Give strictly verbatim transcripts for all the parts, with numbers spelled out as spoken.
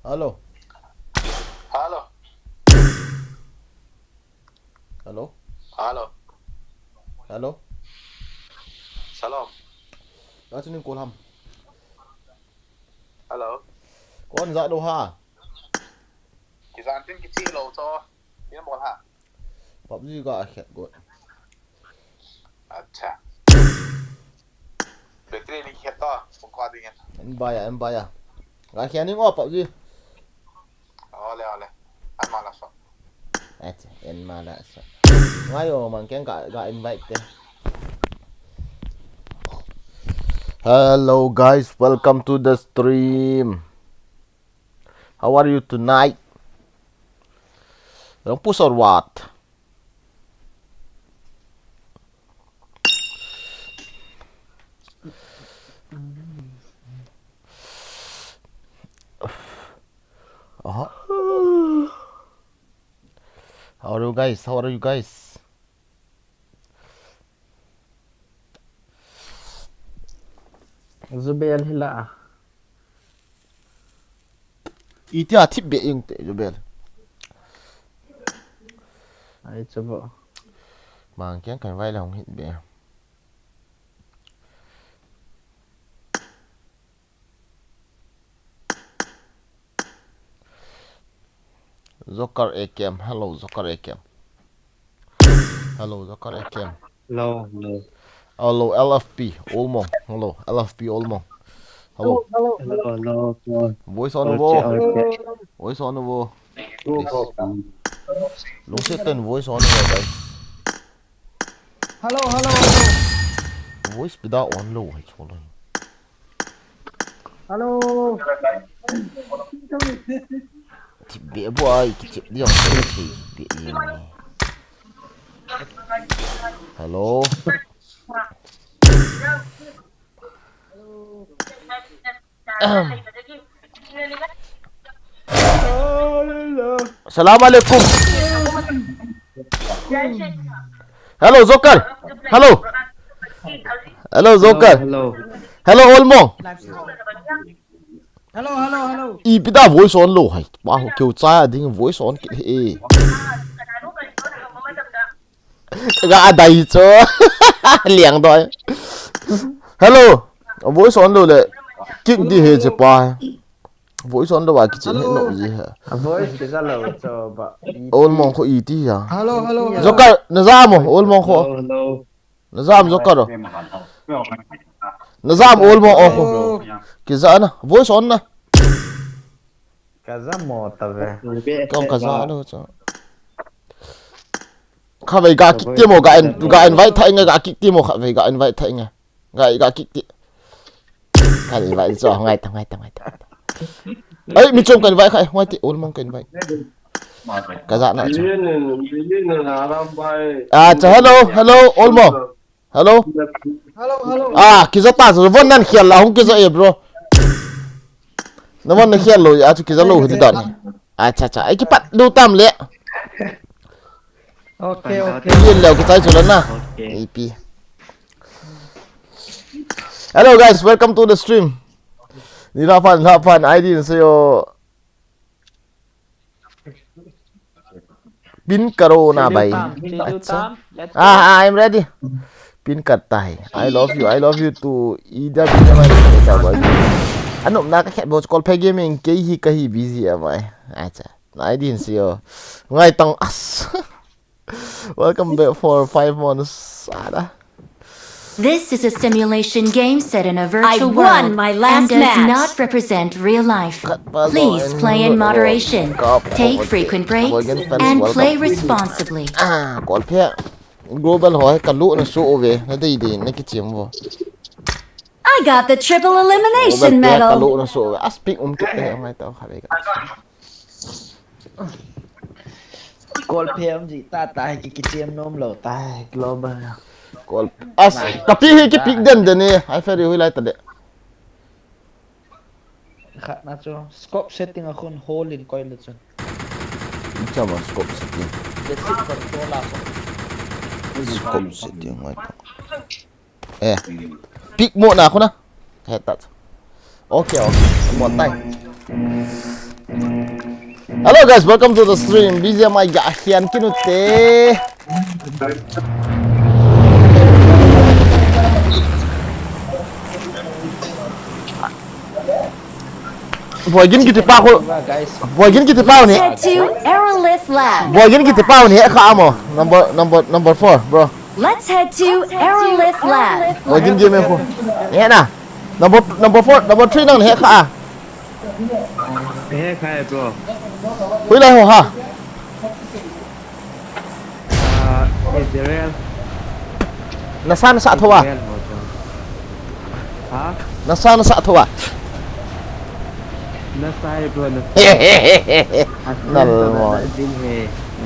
Hello. Hello. Hello. Hello. Hello. Shalom. Achu ning call ham. Hello. Kon ja do ha. Kijan tin kichi lo cho. Kin bol ha. PUBG ga khet go. Acha. Battery ni khet to. Kung ko ding. En baya, en baya. Ga khet ni ngo PUBG. Ole ole. An mala so. Acha, en mala so. Ngai o man ken ga ga invite te. Hello guys, welcome to the stream. How are you tonight? Long push or what? Uh-huh. How are you guys? How are you guys? Zubel hila. Itia thip be yung te Zubel. Ai chabo. Mang kiang kan vai la hong hit be. Joker A K M. Hello, Joker A K M. Hello, Joker A K M. Hello, hello. Hello, L F P, Olmo. Hello, L F P, Olmo. Hello. Hello, hello, hello. Voice on Okay, wo. Okay. Voice on wo. Go, go, go. Lungset ten voice on wo, guys. Hello, hello, hello. Voice pida on lo hai cholo. Hello. Thip be bo ai ki chip dia ko thip be ye. Hello. Salam alaikum. Hello, Joker. Hello. Hello, Joker. Hello. Hello, Olmo. Hello, hello, hello. Ipi da voice on lo hai. Pa ho keu cha ding voice on ki e. Ga dai cho. Liang doi. Hello. Voice on lo le. Kick di he che pa. Voice on lo wa ki che he no ji ha. A voice ke za lo cho ba. Olmo ko iti ya. Hello, hello. Joker, na za mo, Olmo ko. Hello, hello. Na za mo Joker. Na za mo Olmo o ko. Ki za na. Voice on na. Ka za mo ta ve. Kong ka za lo cho. Kha vei ga kick ti mo ga en ga invite thai nga ga kick ti mo kha vei ga invite thai nga. Ga ga kick ti. Ka invite cho ngai ta ngai ta ngai ta. Ai mi chom ka invite khai ngai ti Olmo ka invite. Ka za na cho. Ah, cho hello, hello, Olmo. Hello. Hello, hello. Ah, ki za ta cho von nan khial la hung ki za e bro. Na von na khial lo ya chu ki za lo hi dan. Acha acha. Ai ki pat lu tam le. Okay, okay. Yin leo ki chai chu la na. Okay. Ipi. Hello guys, welcome to the stream. Ni la fan la fan I D se yo. Pin karo na bai. Acha. Ah, ah, I'm ready. Pin kar ta hai. I love you. I love you too. Ida bi na mai ta bai. Anop na ka khet bo call phe gaming ke hi ka hi busy a mai. Acha. Na I D se yo. Ngai tang as. Welcome back for five months. Ada. This is a simulation game set in a virtual won world my last and does match. Not represent real life. Cut pa Please lo, play in hello, moderation. cup, Take okay. Frequent breaks Welcome, fans, and welcome. Play responsibly. Ah, call phe. Global ho ka lu na so ve. Na dei dei na ki chem vo. I got the triple elimination Global phe ka medal. lu na so ve. As pick um tu eh ngai ta kha ve ka. Call phe um ji ta ta ki ki chem nom lo ta global. Call. As ka pi hi ki pick den den ni. Ai fe ri hui lai ta de. Khat na chu scope setting a khun hole in koi le chun. Chama scope setting. Basic control a khun. Scope setting ngai ta. Eh. Pick mo na khuna. He ta. Okay, okay. Mo tai. Hello guys, welcome to the stream. B G M I ga hian kinute. Boigin kiti pa ko. Guys. Boigin kiti pa ni. Head to Aerolith Lab. Boigin kiti pa ni he kha mo. Number number number four, bro. Let's head to Aerolith Lab. Boigin game ko. He na. Number number four, number three nang he kha. He kha bro. Hui lai ho ha. Ah, Israel. Nasa nasa tho a. Israel ho to. Ha? Nasa nasa tho a. Nasa e bro, nasa. Nal mo.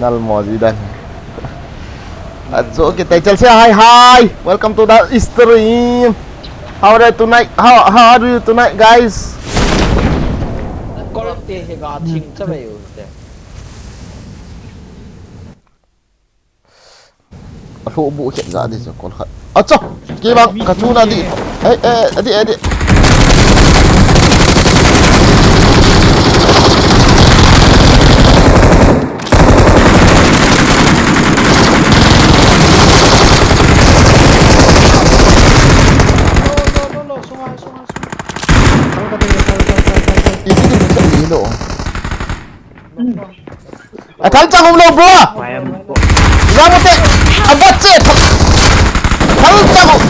Nal mo ji dan. Ajo, okay, Taichal say hi, hi. Welcome to the stream. How are you tonight? How how are you tonight, guys? Kol te he ga thing cha ve u te. A hlo bu khet ga di chu kol khat. Acha! Kibang ka chu na di. Ei ei adi adi. Iti di sa ilo. A thal chang um lo bro. Pai am ko. Za mo te. A bat che. Thal chang um.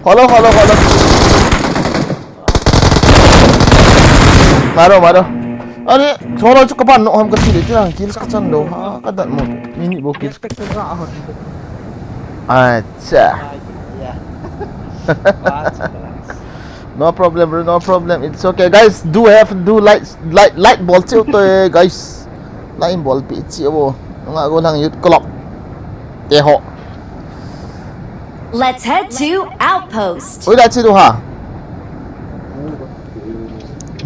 Hello, hello, hello. Maro, maro. Are, solo chu kapan no ham ka sili tiang kill ka chan lo. Ha, ka dat mo. Mini bo kill. Acha. No problem, bro, no problem. It's okay, guys. Do have do like like like bol chiu to, guys. Like bol pi chiu bo. Nga go lang youth club. Te ho. Let's head to outpost. Oi, da chi do ha.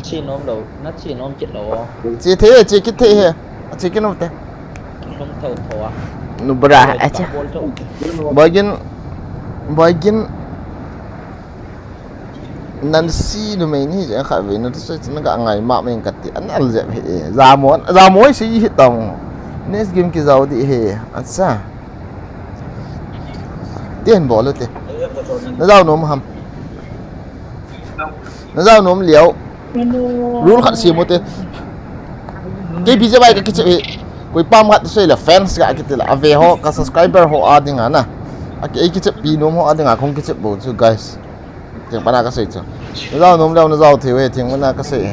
Chi nom lo, na chi nom kit lo. Chi the, chi kit the he. Chi kit nom te. Nom tho tho a. Nu bra, acha. Boigin, boigin. Nan si numei ni je kha ve na tu se chin ka ngai ma meng ka ti an al je he. Za mo, za mo si hi tong. Next game ki zau di he. Acha. Tien bol te. Na zau nom ham. Na zau nom liao. Rule khat siam u te. Kei B G M I ka kichep hi. Koi pam khat sei la fans ka kiti la. Ave ho ka subscriber ho a ding ana. A kei kichep pi nom ho a ding a kong kichep bo chu guys. Thing pana ka sei chu. Na zau nom liao na zau thei ve thing pana ka sei.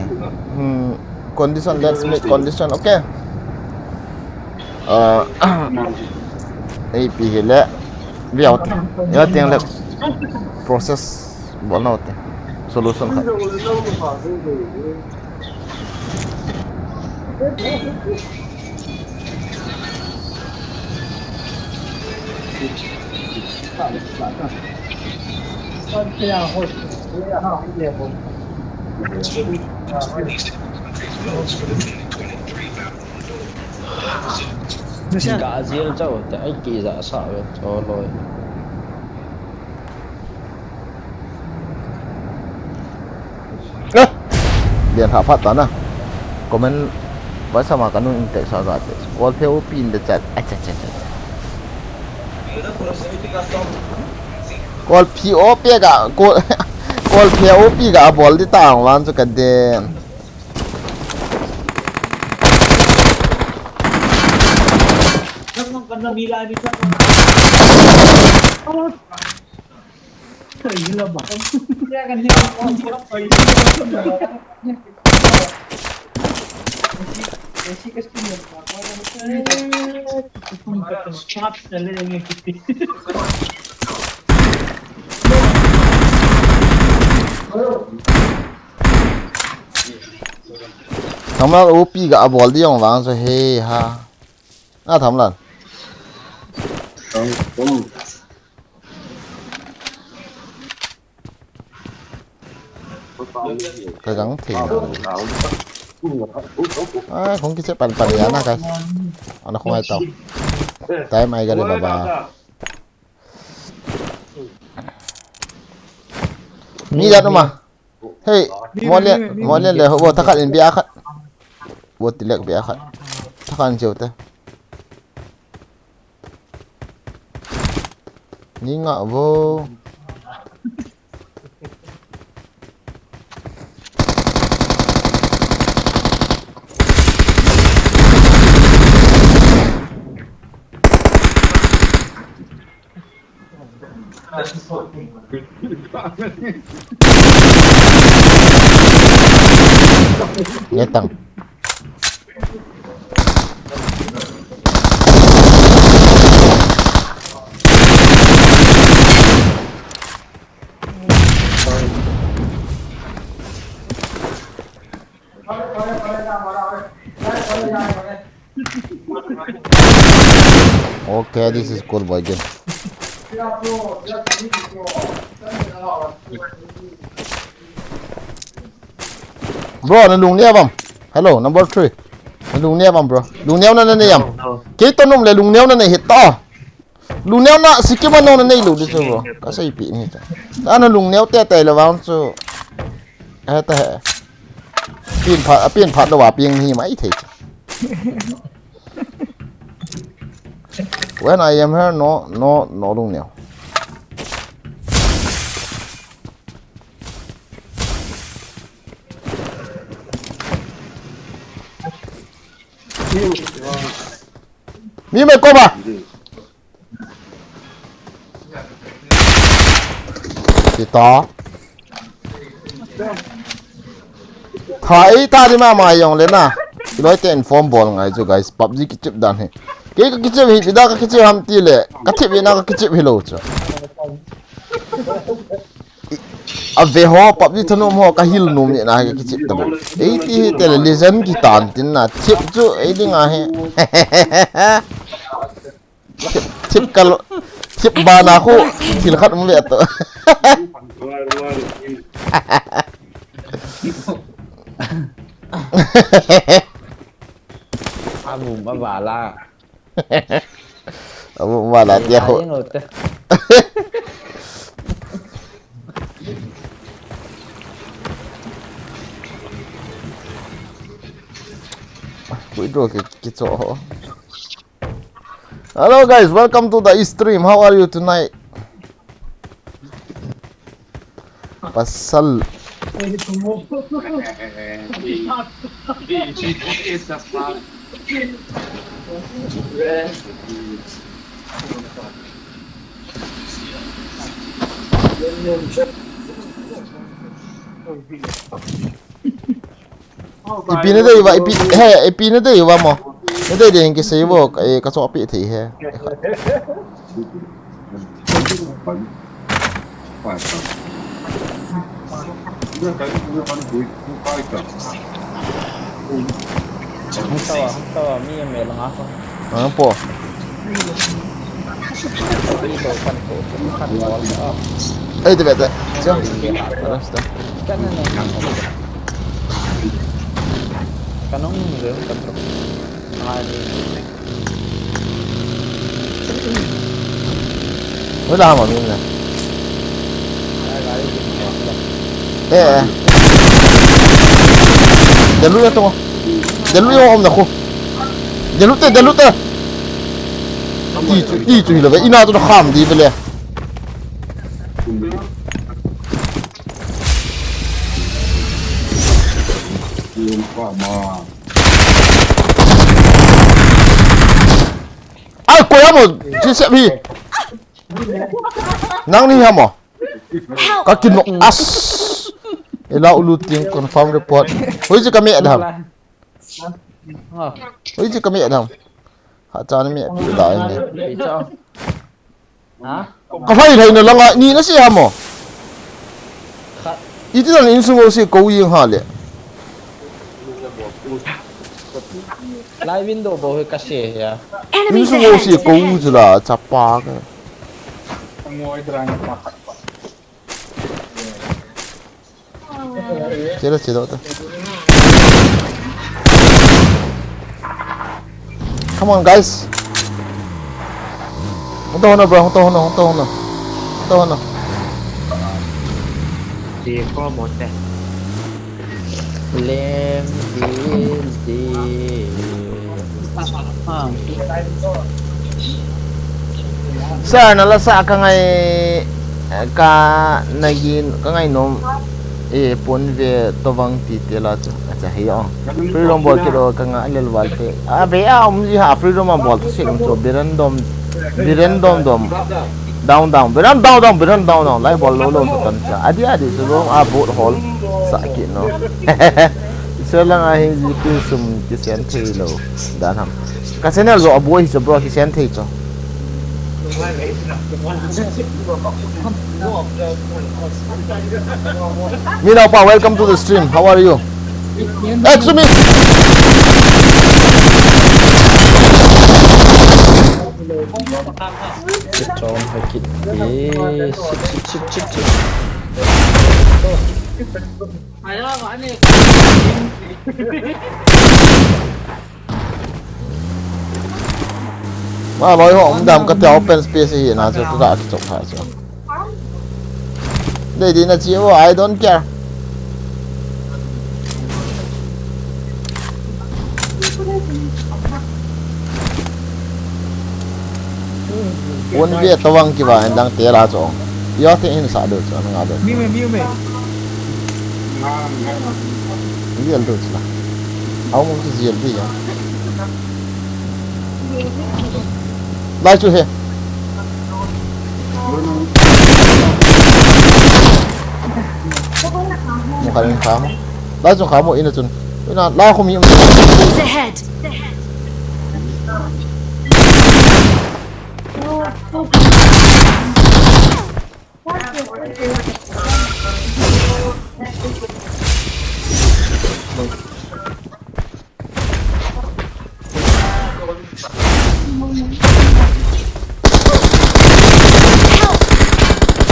Hmm. Condition, let's make condition, okay? Uh, A P hi le. Viau te. Ya ting le. Process. Bol nau te. Solution khat. Ka zil chau te ai ki za sa ve cho loi. Eh! Lian ha phat ta na. Comment ba sama ka nun in te sa za te. Call phe O P in the chat. Acha cha cha. Call phe O P ga call, call phe O P ga bol di ta ang wan chu ka den. Thamlal O P ga abol di jong vang so he ha. Na Thamlal. Ka gang thei na. Ah, kong kiche pan pan ya na guys. Ana kong ai tau. Time ai ga le baba. Ni jat uma. Hei, Ni, Molen, ni, ni, ni. Molen le, bo, thakhat in bia khat. Bo, tilek bia khat. Thakhat in chiu te. Ni nga bo. Ngetang. Okay, this is cool boy game. Bro, na lungneo am? Hello, number three. Na lungneo am, bro? Lungneo na na nei am? No, no. Kei toh nom le lungneo na nei hita. Lungneo na, sikima nong na nei lou di chu, bro. Ka seipeh ni chu. Ana lungneo teitei le vang chu. He ta he. Pin phat, a pin phat lou a ping hi mai thei chu. When I am here, no, no, no lungneo. Mi mai ko ba. Kita. Tha ei tha di mama jong le na. Iloi te inform bol ngai chu guys. PUBG kichep dan hi. Kei ka kichep hi, pi da ka kichep ham ti le. Ka thep hi na ka kichep hi lou chu. A ve ho, PUBG thanom ho, ka hil nom ni na ka kichep ta bo. Ei ti hi te le legend kitan tin na. Thep chu, ei ding a hi. Thep, thep kal, thep bana khu, thil khat um ve to. Abu ma bala. Abu ma bala tia khu. Ai, no te. Withdraw ki, kicho ho. Hello guys, welcome to the stream. How are you tonight? Pasal. Ipi na dei uva, ipi, he, ipi na dei uva mo. Na dei dei kisei uvo, eh, ka chohpeh thei he. Hung tao a, hung tao a, mi a mel nga ko. Ang po. Ei, te bete. Siya. Tara, sita. Kanong ni, kanong. Wala hama min na. Eh, eh. Dalu ya to. Dalu ya om na ko. Dalu te, dalu te. Ti chu, ti chu hilo ba. Ina to kham di bele. Ai, koi amo, G C P. Nang ni hamo. Ka kinok as. Ela ulu ting confirm report. Hoi ji ka me adam. Hoi ji ka me adam. Ha cha ni me pi da ni. Ha? Ka phai thai na langa ni na si hamo. Khat. Iti dan insung o si ko ying ha le. Lai window bo he ka se ya. Insung o si ko u jula chapa ka. Ngoi drang pa. Chelo, chelo ta. Come on, guys. Hung tao hon na, bro. Hung tao hon na, hung tao hon na. Hung tao hon na. Ti ko mo te. Lem din ti. Sir, na la sa ka ngai, ka nagin, ka ngai nom. E, pon ve to vang ti te la chu. Acha, hi ong. Free roam bol kit o ka nga lel val te. A, ve a um ji ha free roam a bol ta sek chu. Biren dom, biren dom dom. Down, down. Biren down, down. Biren down, down. Lai bol lo lo sa tan cha. Adi, adi, so lo a bot hol. Sa kit no. Sir lang a hin ji ki sum ki sen thei lo. Dan ham. Ka channel jo a boi hi cho bro ki sen thei cho. Minaupa, welcome to the stream. How are you? Exumi! Sit down, high kick. Yes, sit, sit, sit, sit, sit. Maloi ho um dam ka tia open space hi na chu ka kichop kha chu. Dei di na chi o, I don't care. Pon ve to vang ki va en dang te la chu. Yo te hin sa do chu, an nga do. Mi me, mi me. Zial do chu la. Au mo chu zial di ya. Lai chu he. Mo kha ring kha mo. Lai chu kha mo ina chun. Ina lai khu mi. Enemies ahead.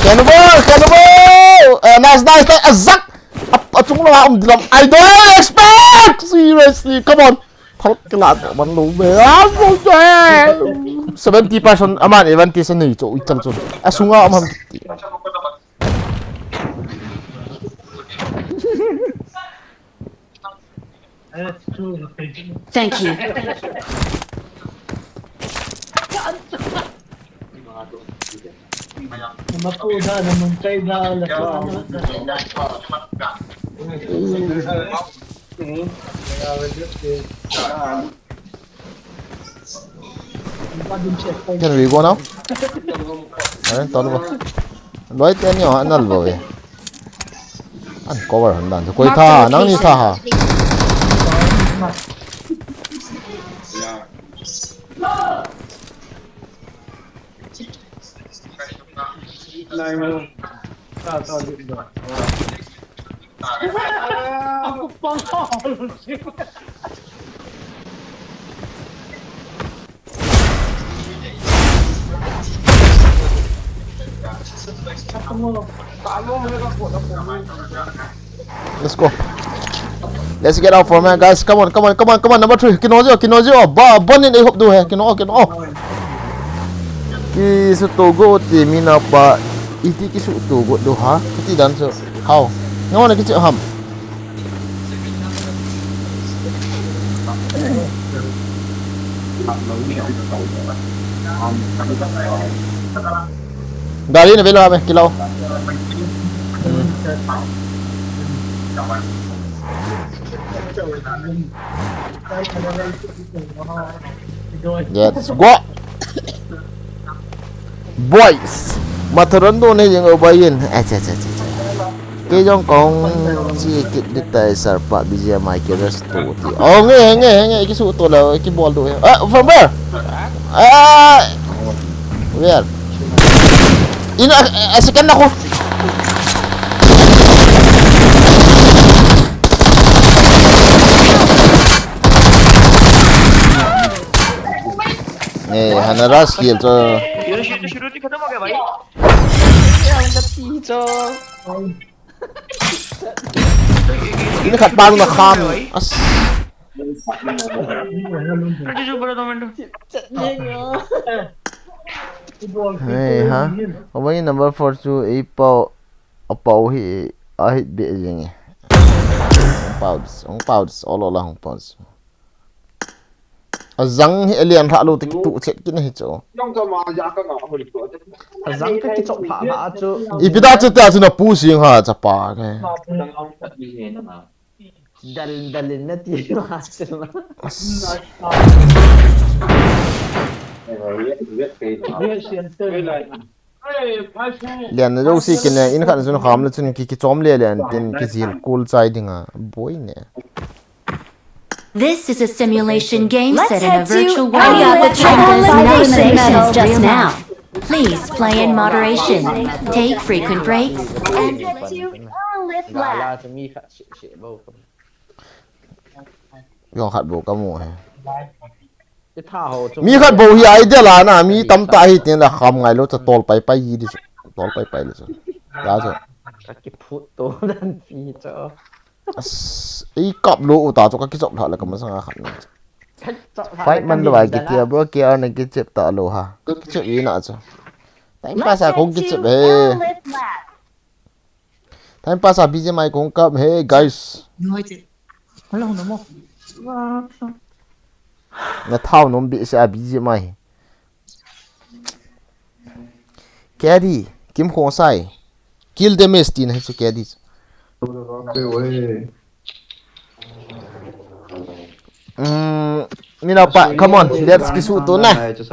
Cannibal, cannibal! Eh, nice, nice, nice. Azak! Ap-, achung langa um dilam. I don't expect! Seriously, come on. Thal kila man lo be. Ah, so de. Seventy percent aman advantage anei cho, ichal cho. Asunga um ham ti. Thank you. Can we go now? Ayan, tol ba? Loi te ni, oh, anal ba, eh? An cover han dan. Koi tha, nang ni tha ha. Let's go. Let's get out for man, guys. Come on, come on, come on, come on. Number three. Kino jo, kino jo. Ba, bon in a hop do he. Kino, kino. Ki su to go te mina pa. Iti ki su to go do ha. Iti dan so. How? No na ki ham. Gari na velo ame kilo. Let's go. Boys. Mataran do ne jeng obayin. Acha, acha, acha, acha. Kei jong kong chi kit di tai sir pa B G M I ke rest tu ti. Oh, nge, nge, nge, ki su to la, ki bol do. Ah, from where? Ah, where? Ina, ah, second ako. Eh, hana ras kill to. Ini khat bang na kham. As. Hey, ha? Awai number four chu ei pau, a pau hi Ahi be jing e. Hung pau dis, hung pau dis, ol ol a hung pau dis. Ajang hi alian lha lou te kitu chet kin ahi chu. Ajang ka kichop lha lha chu. Ipi da chu ta chu na pu sing ha chapa ke. Dal, dal in na ti ma chu. As. Lian na jouse kin e, in khat na chun kham le chun ki, kichom le le an tin kijil kul chai ding a, boi ne. This is a simulation game set in a virtual world. Area with the Chinese medals just now. Please play in moderation. Take frequent breaks and Gala chu mi khat se, se bo. Jong khat bo ka mu he. Ti tha ho chu. Mi khat bo hi idea la na, mi tam ta hi tin la kham ngai lou chu tol pai pai ji di chu. Tol pai pai le chu. Ya chu. Ka kiphut to dan pi chu. As, ei kap lou u ta chu ka kichop lha le ka masang a khat na. Ka chop lha le ka nin dan a. Fight man lou ai kiti a bo ke a na kichep ta lou ha. Ka kichep i na chu. Time pass a kong kichep he. Time pass a B G M I kong kap he, guys. Hello, no mo. Na thao nom behseh a B G M I. Kedi, Kim Khosai. Kill damage tin ahi chu Kedi. Mm, mina pa, come on, let's kisu to na.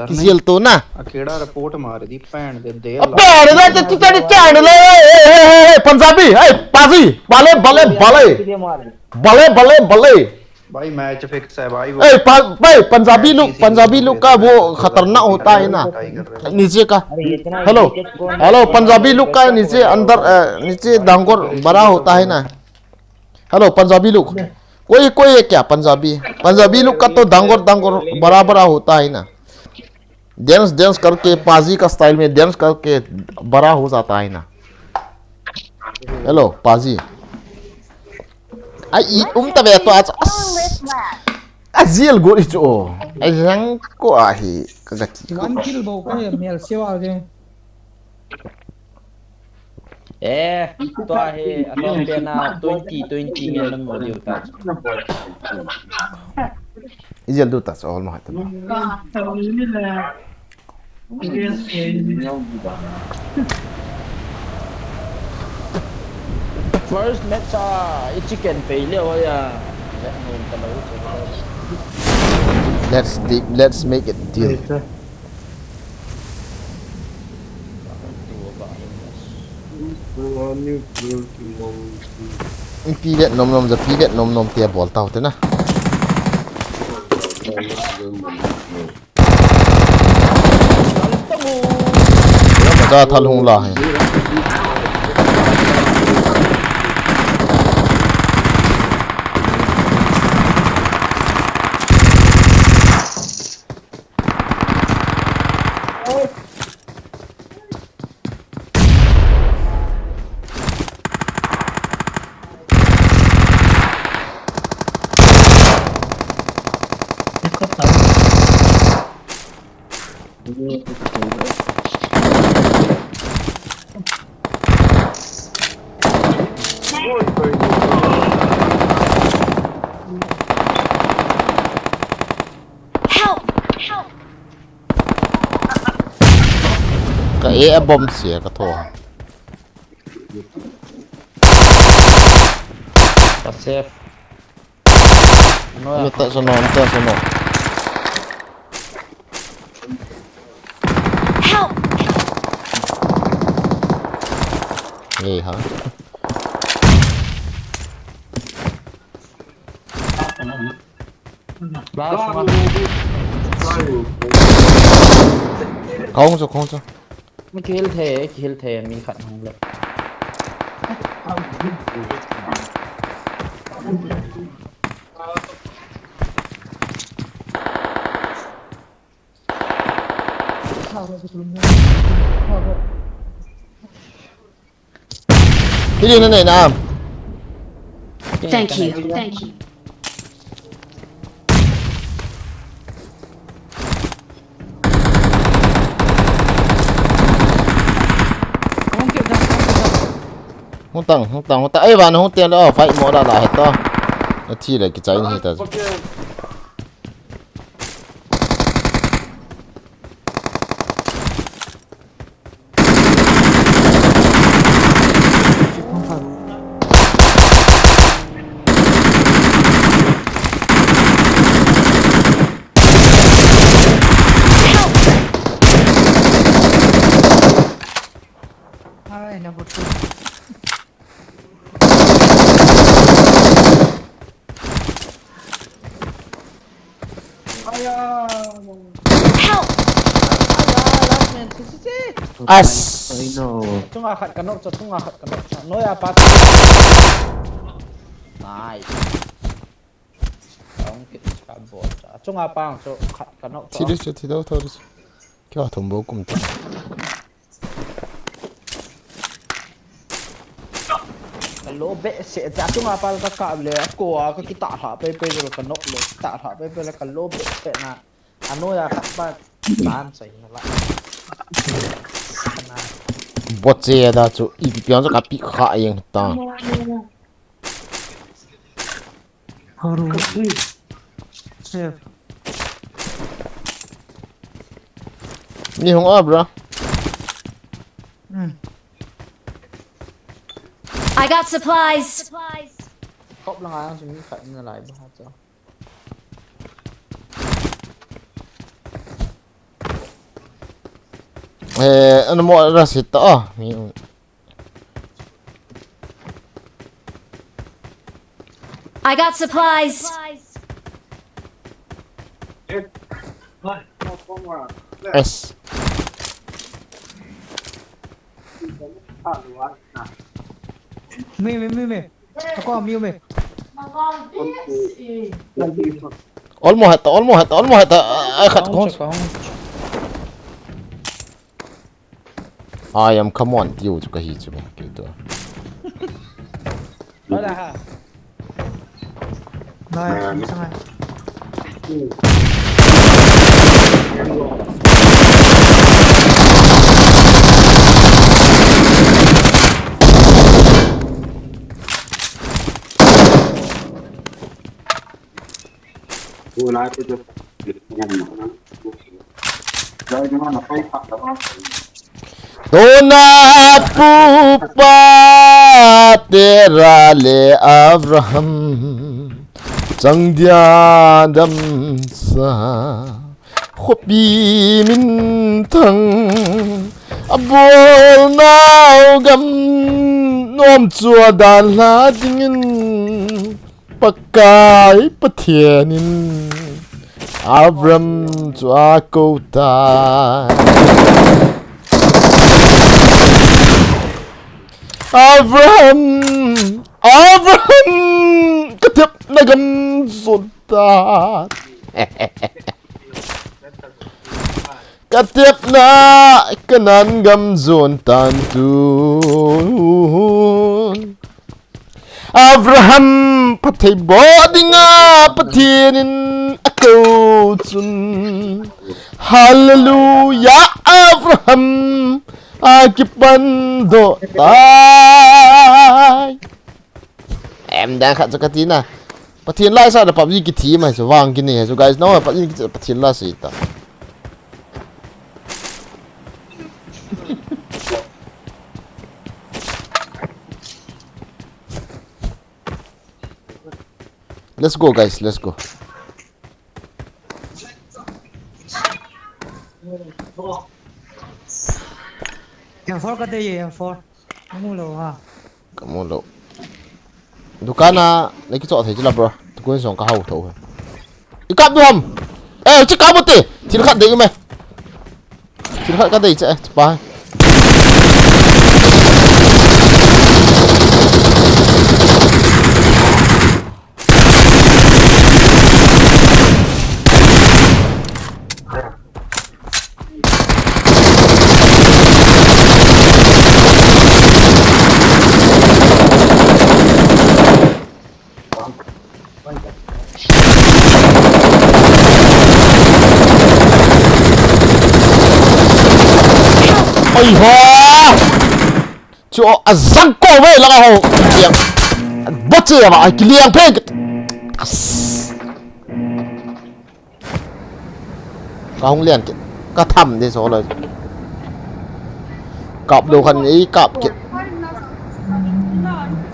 Kijil to na. Akeda report mar di, pan de de. Apa, ada tu tu tadi chan le. Hey, hey, hey, hey, Punjabi, hey, Pazi, bale, bale, bale. Bale, bale, bale. भाई, match fix है भाई, वो Hey, pa, भाई, Punjabi look, Punjabi look का वो खतरनाक होता है ना, नीचे का। Hello, hello, Punjabi look का नीचे अंदर, अ, नीचे डांगोर बड़ा होता है ना। Hello, Punjabi look। कोई, कोई है क्या Punjabi? Punjabi look का तो डांगोर, डांगोर बड़ा, बड़ा होता है ना। Dance, dance करके पाजी का style में dance करके बड़ा हो जाता है ना। Hello, पाजी। Ai, i um ta ve to a, as. A zil go i chu. Ai jang ko a hi ka ga ti. One kill bo ka he mel se wa ge. Eh, to a hi, a to pe na twenty, twenty nge na mo diu ta. I zil du ta so hol ma ta. First match a, i chicken pei le wa ya. Let's di-, let's make it deal. Pi vet nom nom ja, pi vet nom nom tia bol tau te na. Macha thal hung la hi. Help! Help! Ka e a bomb sia ka tho. Ka safe. Ano ta sono, ano ta sono. Help! Hey, ha? Last one. Khong chu, khong chu. Kill the, kill the, mi khat hung le. Hili na nei na am. Thank you. Thank you. Hung tang, hung tang, hung tang. Ei, van hung teng le, oh, fight mo da la he to. A thi le kichai ni ta. Ai, na butu. Aya. Help! Aya, last man, si, si, si. As. I know. Chunga khat ka knock, chunga khat ka knock. Noya pa. Nice. Ang kit ka bol. Chunga pa ang chu khat ka knock. Thi di chu, thi do, tho di chu. Kya thum bo kum ta. Ka lo behseh, ta chunga pal ka kap le, a ko a ka kitah lha pei pei le ka knock le, kitah lha pei pei le ka lo behseh na. A noya khat pa tan sai na la. Boche da chu, ipi piang chu ka pi kha jeng ta. Haru. Safe. Ni hung a, bro. Hmm. I got supplies. Khop lang a, simi khat na lai ba ha cha. Eh, ano mo ra sit ta, oh. Mi I got supplies. Yes. Me, me, me, me. Ako, me, me. Olmo heta, olmo heta, olmo heta. Ai, khat ko. I am, come on, tiu chu kahi chu ba, kei to. Hola ha. Nai, sangai. Tuna pupa Tera le Abraham chang dia damsa khopi minthang abolnau gam nom chu adan lha dingin Pakai Pathen in Abraham chu akou tai. Abraham, Abraham, ka tepna gam jon tan. Ka tepna, Kanan gam jon tan tun. Abraham phatthei boh dinga Pathen in akou chun. Hallelujah, Abraham akipan doh tai. Em, dan khat chu kati na. Pathen la isa da PUBG kithi mai chu vang kini he chu guys. No, PUBG kithi Pathen la isa ta. Let's go, guys, let's go. M four ka dei, M four. Mu lou ha. Ka mu lou. Dukan a, na kichoh thei chila, bro. Tukun song ka hau tho. I kap du ham. Eh, chi kap u te. Thil khat dei u me. Thil khat ka dei che, eh, chi pa. Oi ho! Chu a zang ko ve la ho. Liang. Ba che ba ai ki liang phe. As. Ka hung lian kit. Ka tham de so lo. Kap lo khan ei kap kit.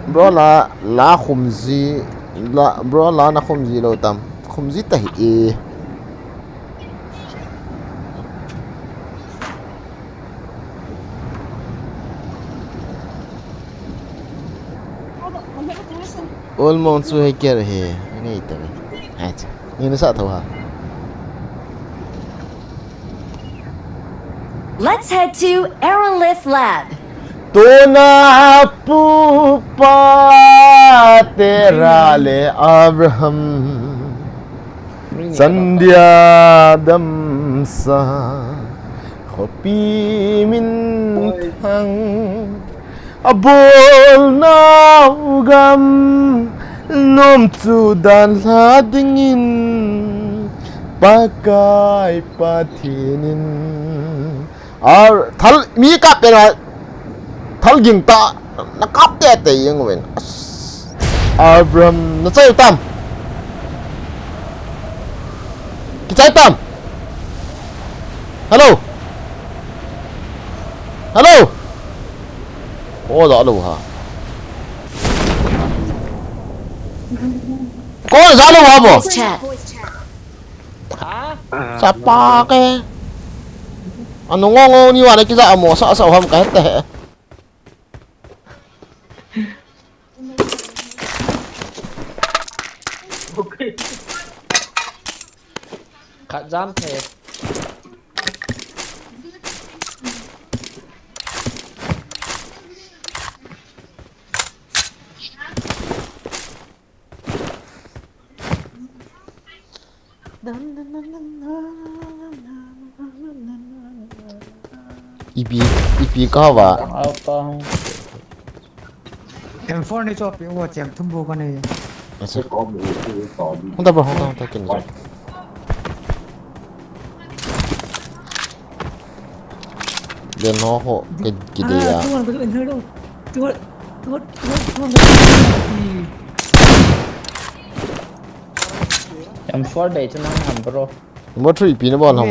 Bro la la khum ji la bro la na khum ji lo tam. Khum ji ta hi e. Ol mong chu hei ker he, ngai ta ve. Hai cha. Ni na sa tho ha. Let's head to Aerolith Lab. Tuna pupa Tera le Abraham. Sandia damsa khopi min thang abol nau gam nom chu dan hla dingin Pakai Pathianin Ar thal mi kap pen a thal ging ta na kap te te yeng ven. Abraham na chai tam. Ki chai tam. Hello. Hello. Ko da lo ha. Ko da lo ha bo. Voice chat. Ha? Chapa ke. Anu ngo ngo ni wa na kija amo sa sa ham ka hete he. Khat jam the. Ipi, ipi ka va. M four ni cho pi wo chem thum bu ka ni. Asa. Hung ta ba, hung ta, hung ta, kin. Den ho ho, ki, ki de ya. M four dei chu nang ham bro. Number three pi na bon ham.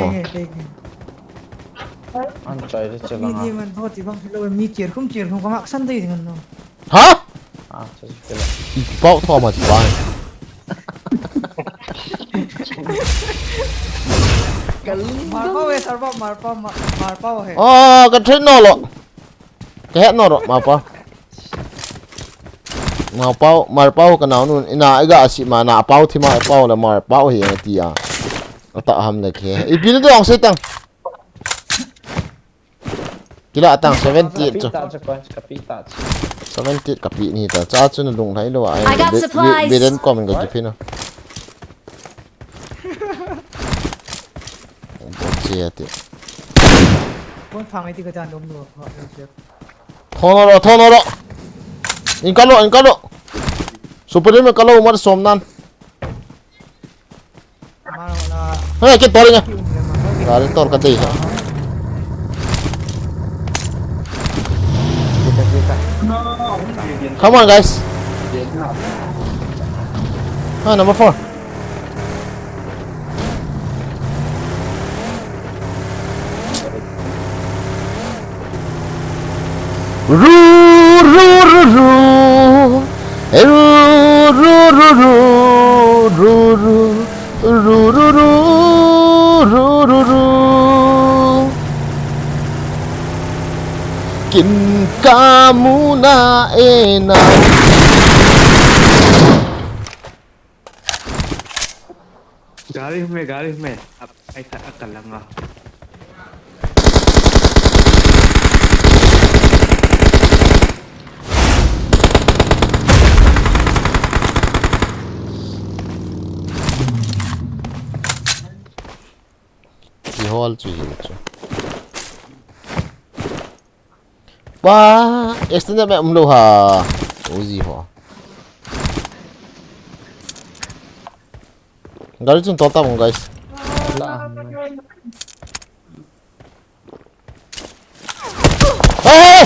An chai de chala. Mi di man tho ti bang lo mi tier khum tier khum ka mak san dei ding no. Ha? Ah, chai de chala. Pau tho ma ti ba. Mar pau e sar ba mar pau mar pau he. Ah, ka threat no lo. Ka het no ro, ma pa. Ma pau, mar pau ka nau nun, ina iga asi ma na pau thi ma pau le mar pau hi ati a. Ata ham le khe. Ipi le dong se tang. Kila tang seventy chu. Seventy ka pi ni ta. Cha chu na lung lai lo ai. I got supplies. Biden kom ga jipi no. Bon che ati. Kon phang ai ti ka jan dom lo. Thon ro, thon ro. In ka lo, in ka lo. Super me ka lo mar som nan. Hey, ke tori nga. Gari tor ka dei. Come on, guys. Ah, number four. Ru, ru, ru, ru. Ru, ru, ru, ru, ru. Ru, ru, ru, ru, ru, ru. Kin ka mu na e na. Gari hme, gari hme. Ap, ai khat a kalanga. Kihol chu hiu chu. Pa, extended map um lou ha. Uzi ho. Gari chun tol tam, guys. Hey, hey,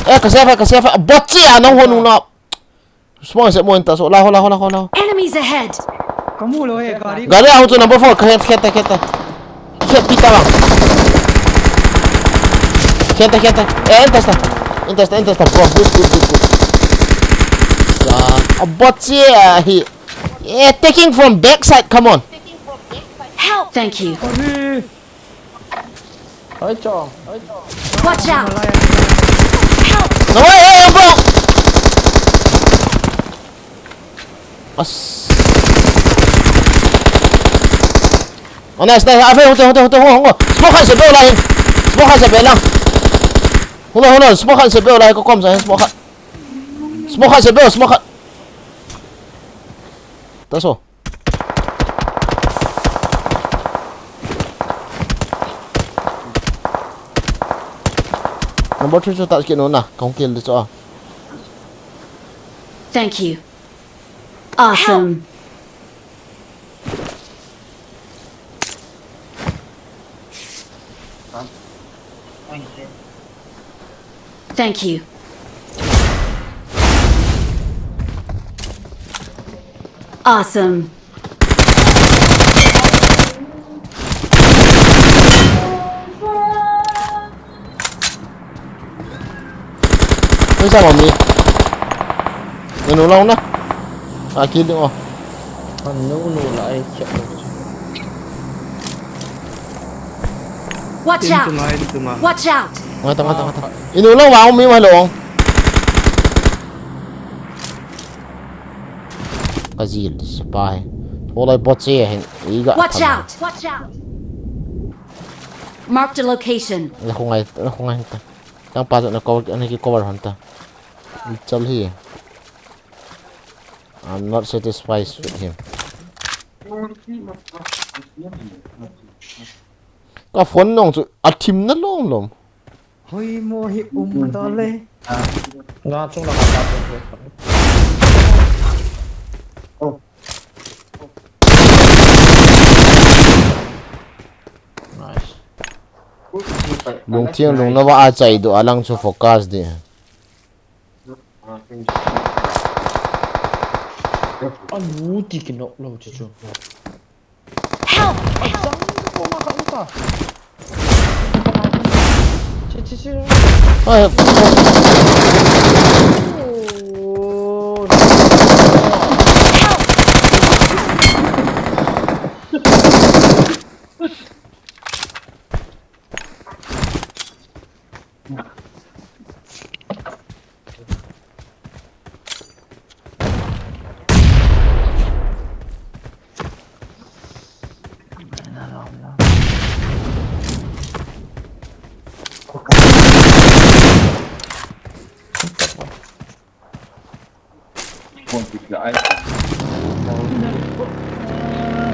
hey! Eh, ka safe, ka safe. Bot chi a nang hon na. Smoke se mo inta so. La ho, la ho, la ho, la ho. Enemies ahead! Kamu lou e, gari. Gari a hon chu number four. Ka het, het, het. Het pita lang. Het, het. Eh, inta sta. Inta sta, inta sta, bro. Good, good, good, good. Sa, a bot chi a hi. Yeah, taking from backside. Come on. Help! Thank you. Oi, cho. Watch out! Help! No, hey, hey, bro! As. Oh, nice, nice. Ave, hote, hote, hote, ho, ho. Smoke khat se beu lai. Smoke khat se beu lang. Hola, hola, smoke khat se beu lai, ko kom sa, smoke khat. Smoke khat se beu, smoke khat. Taso. Number three chu touch kit nu na, kahung kill di chu a. Thank you. Awesome. Thank you. Awesome. Oi, sa mami. Nanu lang na. Aki ding oh. Ano no la ai check. Watch out! Watch out! Ngata, ngata, ngata. Inu lang wa mi wa long. Ka zil sipai. Tholai bot se hin. Iga. Watch out! Watch out! Marked a location. Na khungai, na khungai ta. Tang pa na cover, na ki cover hon ta. Chal hi. I'm not satisfied with him. Ka phone nong chu a thim na lom lom. Hoi mo hi um ta le. Nga chung la ka ta. Oh. Nice. Lungthim lungna va a chai do alang chu focus di. Anu ti kinok lou chu chu. Help! Achang ko ma ka uta. Che, che, che. Ai. Oh, no.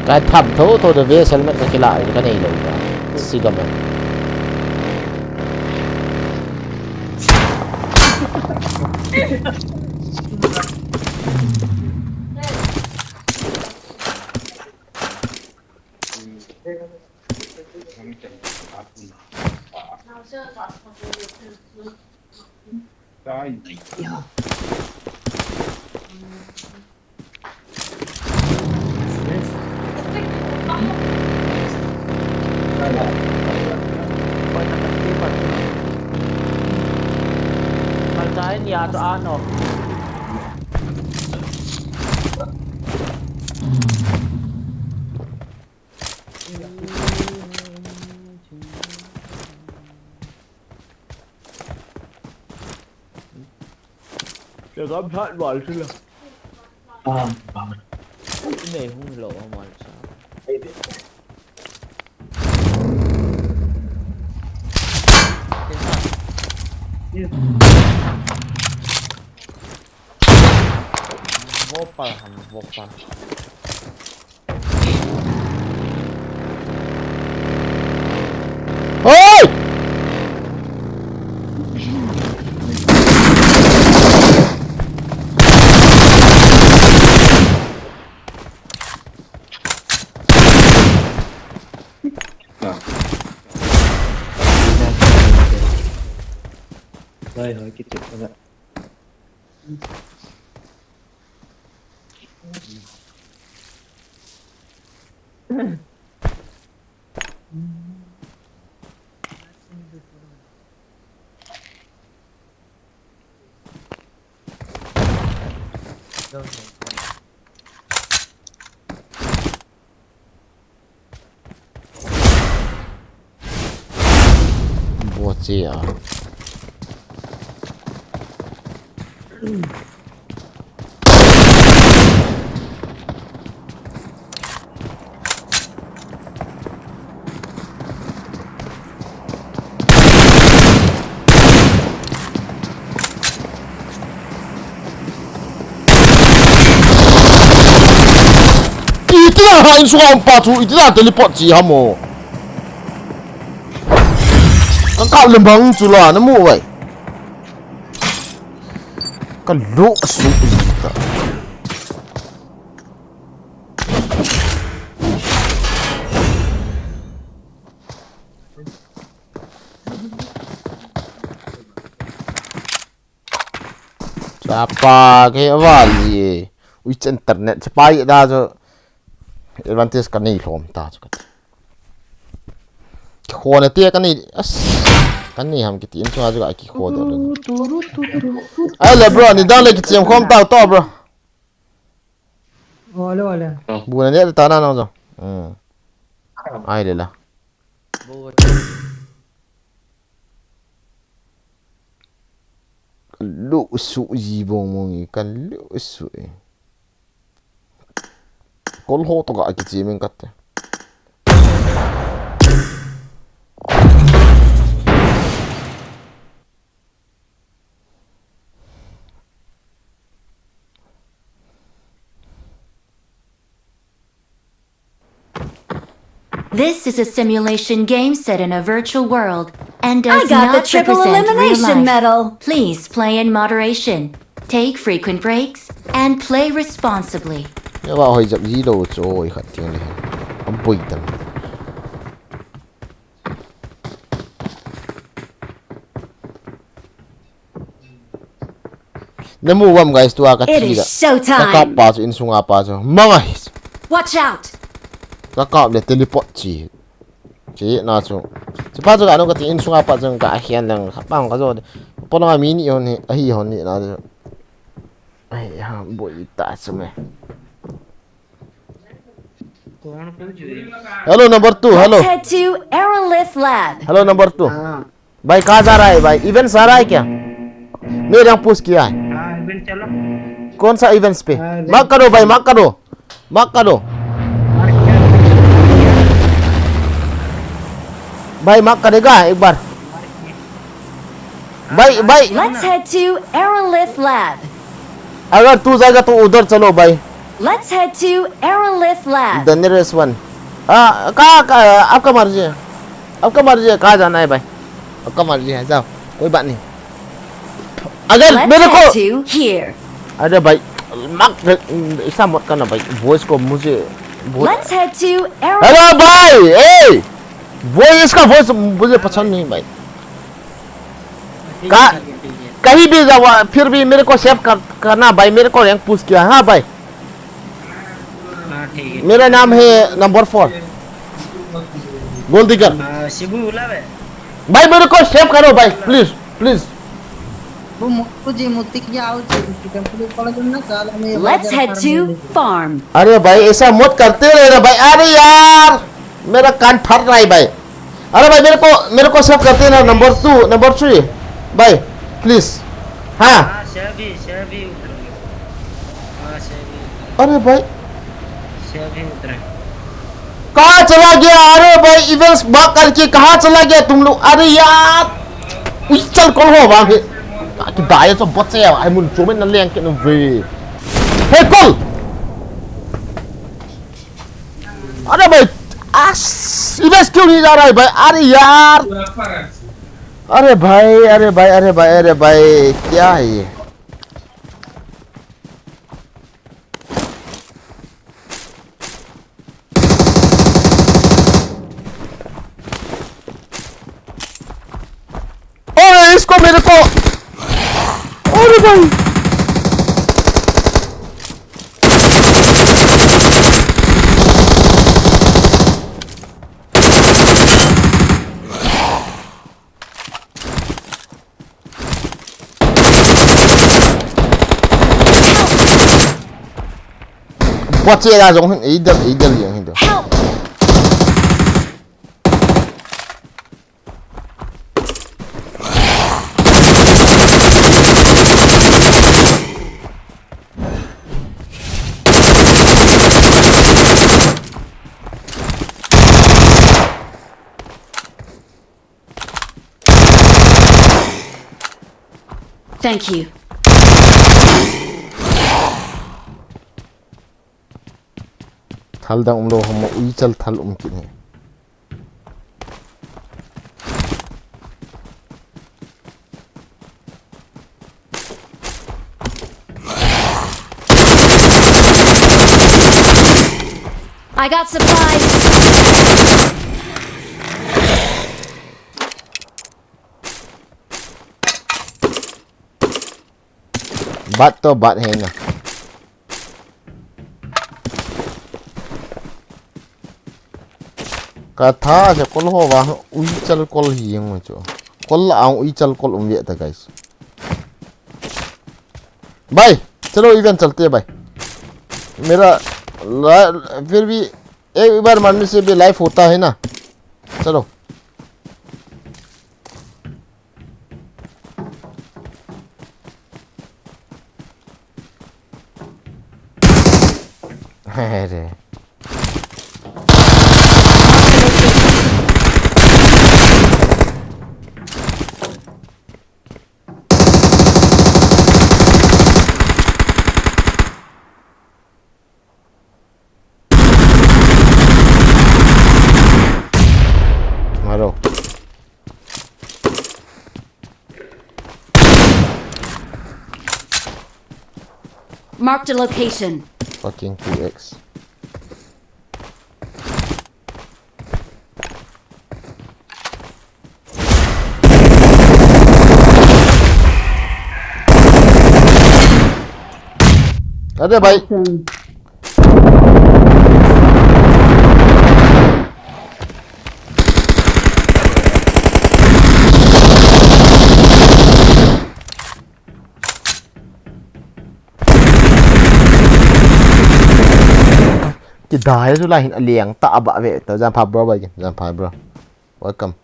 Ka tham tho tho de ve, helmet ka kila ka nei lou ka. Siga man. Malta in ya to ano. Kagam phat val sila. Nei hung lo amal sa. Vopal ham, vopal. Oi! Hoi, hoi, kichep ka. Bua che a. Iti a ha insunga um pa chu, iti a teleport chi ham o. Ka kap le bang chu la, na mu vai. Ka lu su ta. Chapa ke vali. Ui, internet chapa i da jo. Advantage ka nei lhom ta chu ka ti. Ki khona te ka nei, as, ka nei ham kiti in chu a chu ka ki kho do le. Ai le bro, ni dang le ki chem khom ta to bro. Ole, ole. Bu na ne ta na na jo. Hmm. Ai le la. Ka lu su ji bong mong i, ka lu su e. Kol ho to ka kichi min ka te. This is a simulation game set in a virtual world and does I got the not triple represent real elimination life. Medal. Please play in moderation, take frequent breaks, and play responsibly. Ya ba hoi jap ji lo cho i khat tiang le. Am pui tan. Na mu vam guys, tua ka It thi is da. Showtime. Ka kap pa chu, insunga pa chu. Mangai. Watch out. Ka kap le teleport chi. Chi na chu. Chi pa chu ka no ka ti insunga pa chu ka hian lang. Ka pang ka zo de. Po na mi ni hon hi, ahi hon ni na chu. Ai ha, boi ta chu me. Hello, number two, hello. Let's head to Aerolith Lab. Hello, number two. हाँ। भाई, कहाँ जा रहा है भाई? Events आ रहा है क्या? मेरे यहाँ push किया है। हाँ, event चलो। कौन सा events पे? हाँ, event। Mark करो भाई, mark करो। Mark करो। Mark किया। भाई, mark करेगा एक बार। Mark किया। भाई, भाई। Let's head to Aerolith Lab. अगर तू जाएगा तो उधर चलो भाई। Let's head to Aerolith Lab. The nearest one. हाँ, कहाँ, कहाँ, आपका मर्जी है। आपका मर्जी है, कहाँ जाना है भाई? आपका मर्जी है, जाओ, कोई बात नहीं। अगर Let's मेरे को head to here. अरे भाई, मत, ऐसा मत करना भाई, voice को मुझे बहुत Let's head to Aero- Hello भाई, ए, voice, इसका voice मुझे पसंद नहीं भाई। का-, कहीं भी जाओ, फिर भी मेरे को save कर, करना भाई, मेरे को rank push किया, हाँ भाई। हाँ, ठीक है। मेरा नाम है number four, Gold Digger। हाँ, शिबू बुला बे। भाई, मेरे को save करो भाई, please, please। वो मुक्कू जी, मुत्ती की आओ जी, मुत्ती का पूरे पड़ गया ना, साला में ये Let's बाजार head farm to में farm. अरे भाई, ऐसा मत करते रहे ना भाई। अरे यार, मेरा कान फट रहा है भाई। अरे भाई, मेरे को, मेरे को save करते ना, number two, number three, भाई, please। हाँ। हाँ, save ही, save ही उतरेंगे। हाँ, save ही उतरेंगे। अरे भाई। Save ही उतरेंगे। कहाँ चला गया? अरे भाई, events mark करके कहाँ चला गया तुम लोग? अरे यार, उछल कौन हो वहाँ पे? कि दाया तो बच्चे हैं, आई मुन चोमे न लेंगे न वे। हे, कॉल। अरे भाई, आस, events क्यों नहीं जा रहा है भाई? अरे यार। अरे भाई, अरे भाई, अरे भाई, अरे भाई, क्या है ये? अरे, इसको मेरे को, Bye. Pache la jong hin, eidel, eidel jong hin do. Help! Thank you. Thal dang umlou ham, uichal thal um kit e. I got supplies. Bat to bat hai na. Katha se kol ho va uichal kol hi jeng chu. Kol la ang uichal kol um ve ta, guys. भाई, चलो event चलते हैं भाई। मेरा ला-, फिर भी एक बार मारने से भी लाइफ होता है ना। चलो। अरे। Hello. Marked a location. Fucking T X. अरे भाई। Awesome. Kidai chu lai hin aleng ta ba ve to. Jan pha bro, bai jan pha bro. Welcome.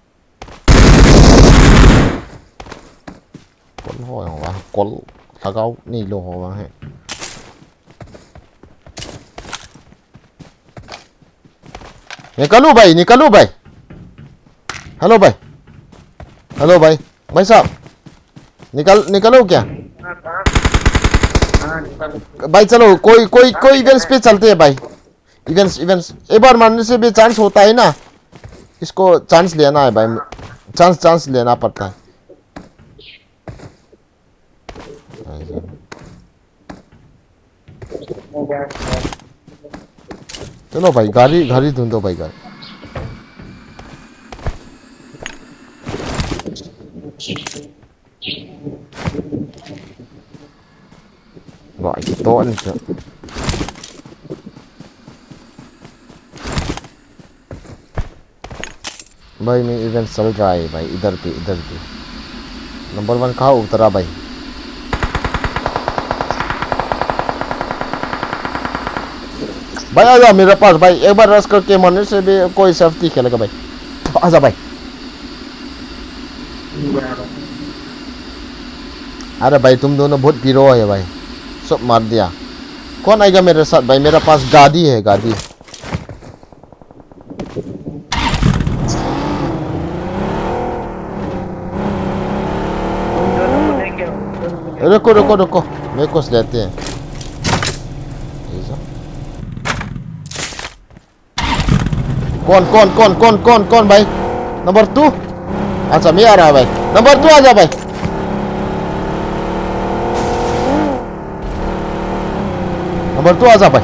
Kol ho jong vang, kol lhagao neilou ho vang hi. निकलो भाई, निकलो भाई। Hello भाई। Hello भाई। भाई साहब, निकल, निकलो क्या? भाई चलो, कोई, कोई, कोई events पे चलते हैं भाई। Events, events। एक बार मरने से भी chance होता है ना, इसको chance लेना है भाई। Chance, chance लेना पड़ता है। चलो भाई, गाड़ी, गाड़ी ढूंढो भाई, गाड़ी। Vai, kiton chu. भाई, मैं event चल रहा है भाई, इधर पे, इधर पे। Number one कहाँ उतरा भाई? भाई, आ जा मेरे पास भाई, एक बार rush करके मरने से भी कोई safety खेलेगा भाई। आजा भाई। अरे भाई, तुम दोनों बहुत piro है भाई, सब मार दिया। कौन आएगा मेरे साथ भाई? मेरे पास गाड़ी है, गाड़ी। रुको, रुको, रुको, मेरे को लेते हैं। ये जो। कौन, कौन, कौन, कौन, कौन, कौन भाई? Number two? अच्छा, मैं आ रहा भाई। Number two आजा भाई। Number two आजा भाई।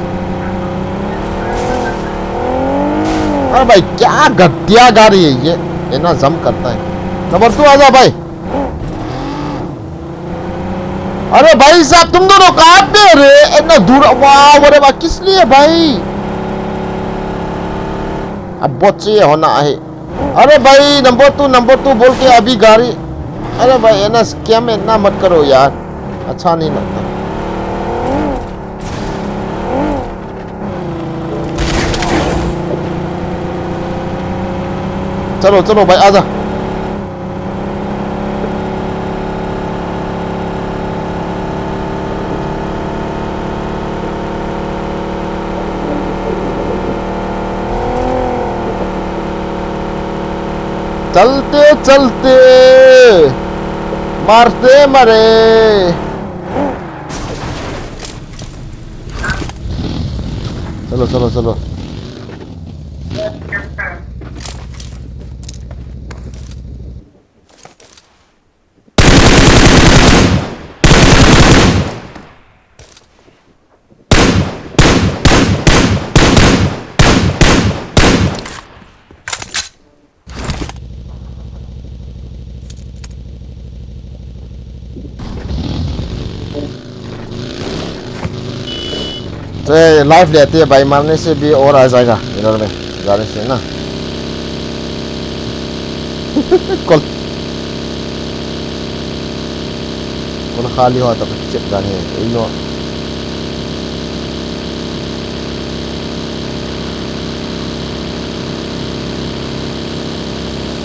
अरे भाई, क्या घटिया गाड़ी है ये, इतना jump करता है। Number two आजा भाई। अरे भाई साहब, तुम दोनों कहाँ पे रहे? इतना दूर, वाह, अरे वाह, किस लिए भाई? अब बच्चे होना है। अरे भाई, नंबर टू, नंबर टू बोल के अभी गाड़ी। अरे भाई, है ना, स्कैम इतना मत करो यार, अच्छा नहीं लगता। चलो, चलो भाई, आजा। चलते चलते, मरते मरे। चलो, चलो, चलो। तो ये लाइफ लेते हैं भाई, मरने से भी और आ जाएगा इधर में, जाने से ना। कल, कल खाली हुआ तो चेक जाने हैं, you know।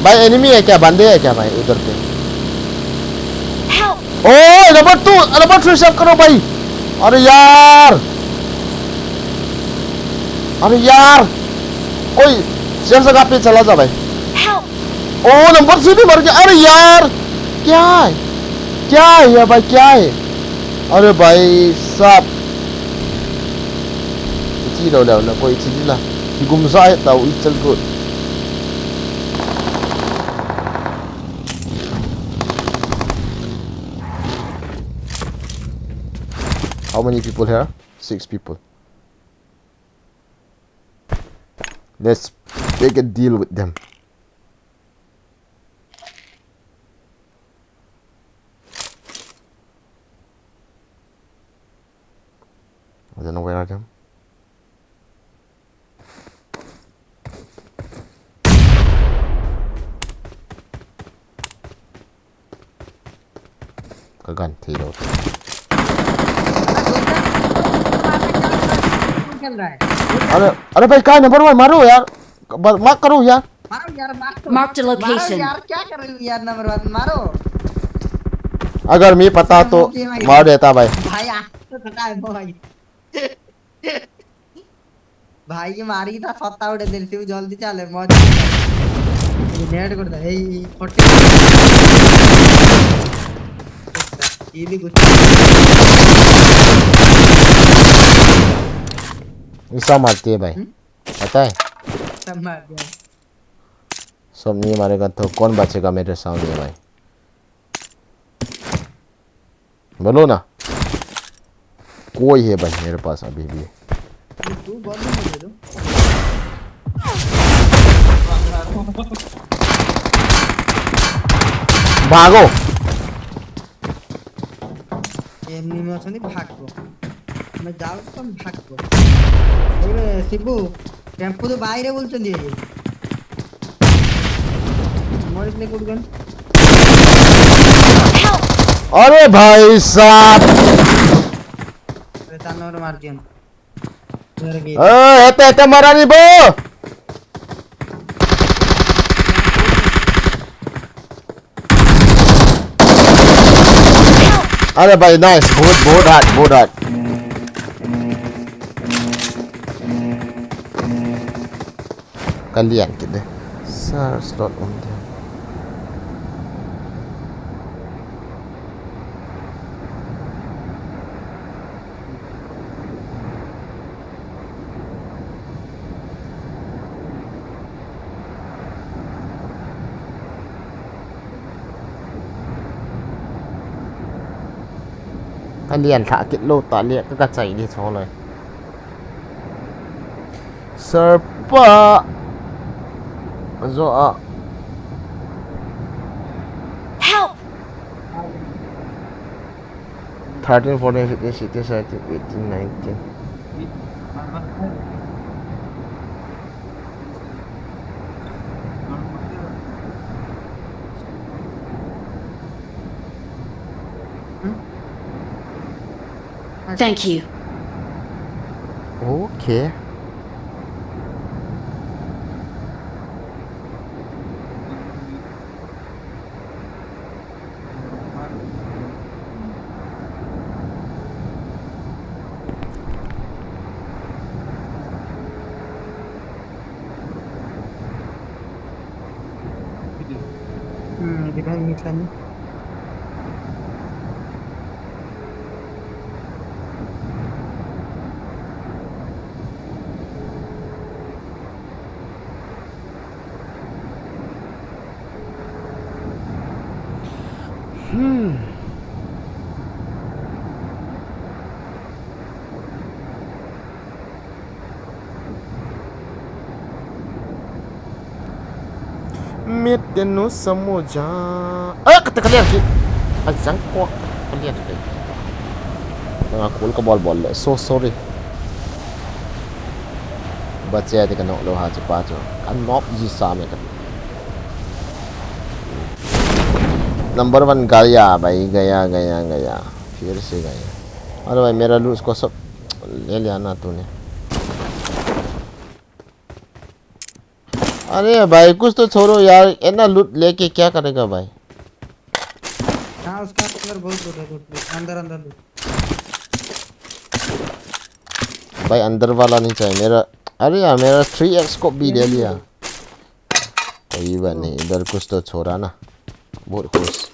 भाई, एनिमी है क्या, बंदे है क्या भाई उधर पे? Help! ओए, number two, number three save करो भाई। अरे यार, अरे यार, कोई सेफ जगह पे चला जा भाई। Help! ओ, नंबर थ्री भी मर गया। अरे यार, क्या है, क्या है ये भाई, क्या है? अरे भाई साहब, इची लो, लो, लो, कोई इची ला। Kigumza hita u, ichal good. How many people here? Six people. Let's make a deal with them. I don't know where I am. Kagan thei lo. अरे, अरे भाई, कहाँ है नंबर वन? मारो यार, मार करो यार। मारो यार, मारो। Marked a location. मारो यार, क्या कर रहे हो यार, नंबर वन मारो। अगर मैं पता तो मार देता भाई। भाई, आज तो पता है भाई। भाई, ये मारी था, सत्ता उड़े दिल से, जल्दी चले, मौज। ये नेट कर दे, ए, फोर्टी। ये भी कुछ। ऐसा मारती है भाई। हम्म? पता है? सब मार दिया। सब नहीं मारेगा तो कौन बचेगा मेरे सामने भाई? बोलो ना। कोई है भाई मेरे पास अभी भी। तू बोल दे मुझे तो। भागो। ये नहीं, मैं नहीं भागो। मैं जाऊँ तो भागो। अरे शिबू, टेम्पो तो बाहर है बोल चलिए ये। मर इसने कुछ गन। अरे भाई साहब। अरे तानोर मार दिया। मर गई। ए, हेते, हेते मारा नहीं बो। अरे भाई, नाइस, बहुत, बहुत हार्ड, बहुत hard. Kalian kit de. Sir, slot on dia. Kalian thah kit lou ta le ka, ka chai di cho loi. Sir pa. Zo a. Help! Thirteen, fourteen, fifteen, sixteen, seventeen, eighteen, nineteen. Thank you. Okay. Hmm, di ba, minsan. Hmm. Mit te nu samu ja. Eh, kata kalian ki. Ajang ko kalian ki. Nga kul ka bol bol le. So sorry. Bache te ka nok lo ha chu pa chu. Ka nok ji sa me ka. Number one gaya bhai, gaya, gaya, gaya. फिर से गया. अरे भाई, मेरा लूट को सब ले लिया ना तूने. अरे भाई, कुछ तो छोड़ो यार, इतना लूट लेके क्या करेगा भाई? हाँ, उसका अंदर बहुत लूट है, लूट, लूट, अंदर, अंदर लूट. भाई, अंदर वाला नहीं चाहिए मेरा. अरे यार, मेरा थ्री एक्स स्कोप भी दे लिया. कोई बात नहीं, इधर कुछ तो छोड़ा ना. बहुत खुश.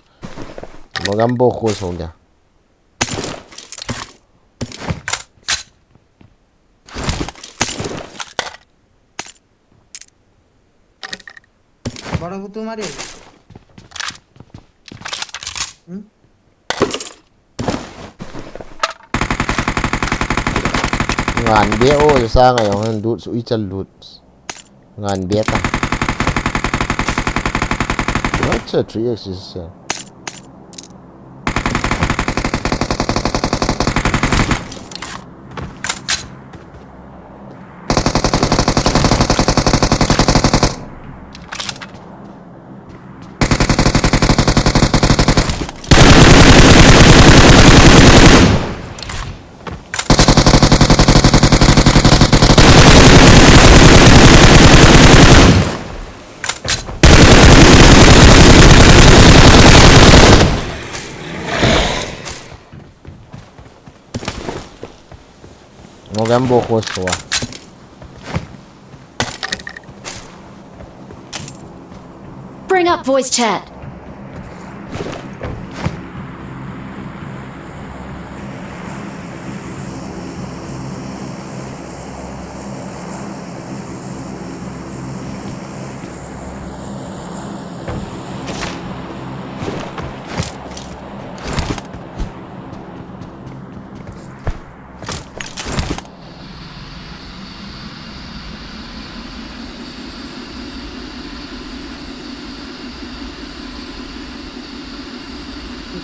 मगम बहुत खुश हो गया. बड़ा वो तुम्हारे. हम्म? Ngan be o, sa ngayon, lut, so ichal lut. Ngan be ta. What's a three X is, uh, Mogambo khoswa. Bring up voice chat.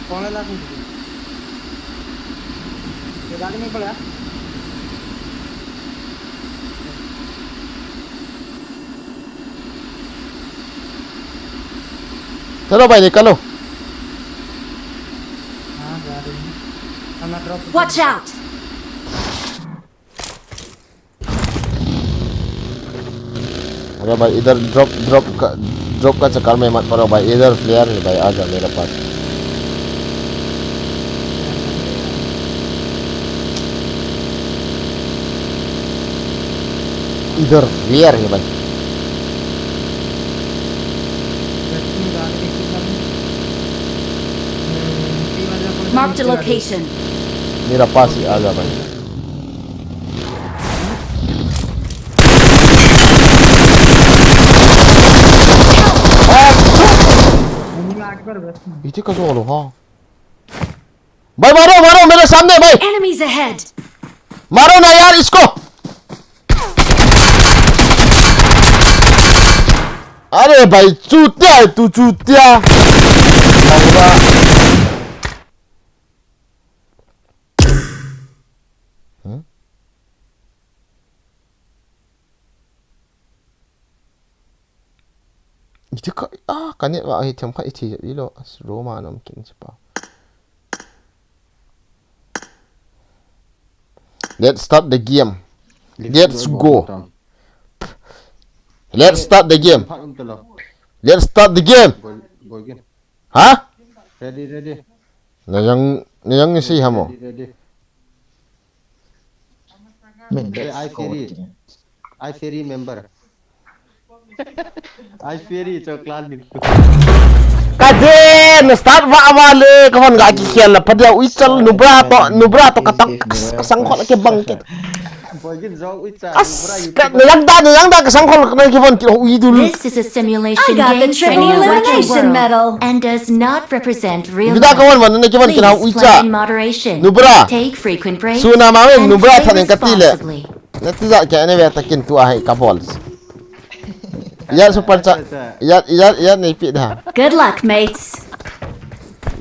कौन है लाख में? ये गाड़ी में पड़ा। चलो भाई, निकलो। हाँ, जा रहे हैं। हम ड्रॉप Watch out! अरे भाई, इधर ड्रॉप, ड्रॉप का, ड्रॉप का चक्कर में मत पड़ो भाई, इधर फ्लेयर है भाई, आजा मेरे पास। इधर फ्लेयर है भाई। Marked a location. मेरा पास ही आजा भाई। इथे कसं आलो हा? भाई मारो, मारो मेरे सामने भाई। Enemies ahead! मारो ना यार इसको। अरे भाई चूतिया है तू, चूतिया। Iti ka, ah, ka net va hi them khat iti ilo. As Roma nom kin si pa. Let's start the game. Let's go. Let's start the game. Let's start the game. Ha? Ready, ready. Na yang, na yang si hamo. Ready, ready. Min, eh, I let's go. Ferry. I Ferry member. I Ferry cho clan ni. Ka de, na start va va le, ka van ga ki khel la, pa dia ui chal, Nubra to, Nubra to ka tang, sang khol ke bang ke. Boy, gin zong ui cha, As, Nubra ka, YouTube. Na yang da, na yang da ka sang khol na ki van ki ui dul. This is a simulation I got the game set triple in a virtual elimination world medal. And does not represent real Vida ka life. Van van na ki van ki na Please ui play cha. In moderation. Nubra. Take frequent breaks Suna ma wen, and Nubra play thanen ka ti le. Responsibly. Na ti za ke ne ve ta kin tu a hai ka balls. Ya super cha. Ya, ya, ya nei pi da. Good luck, mates.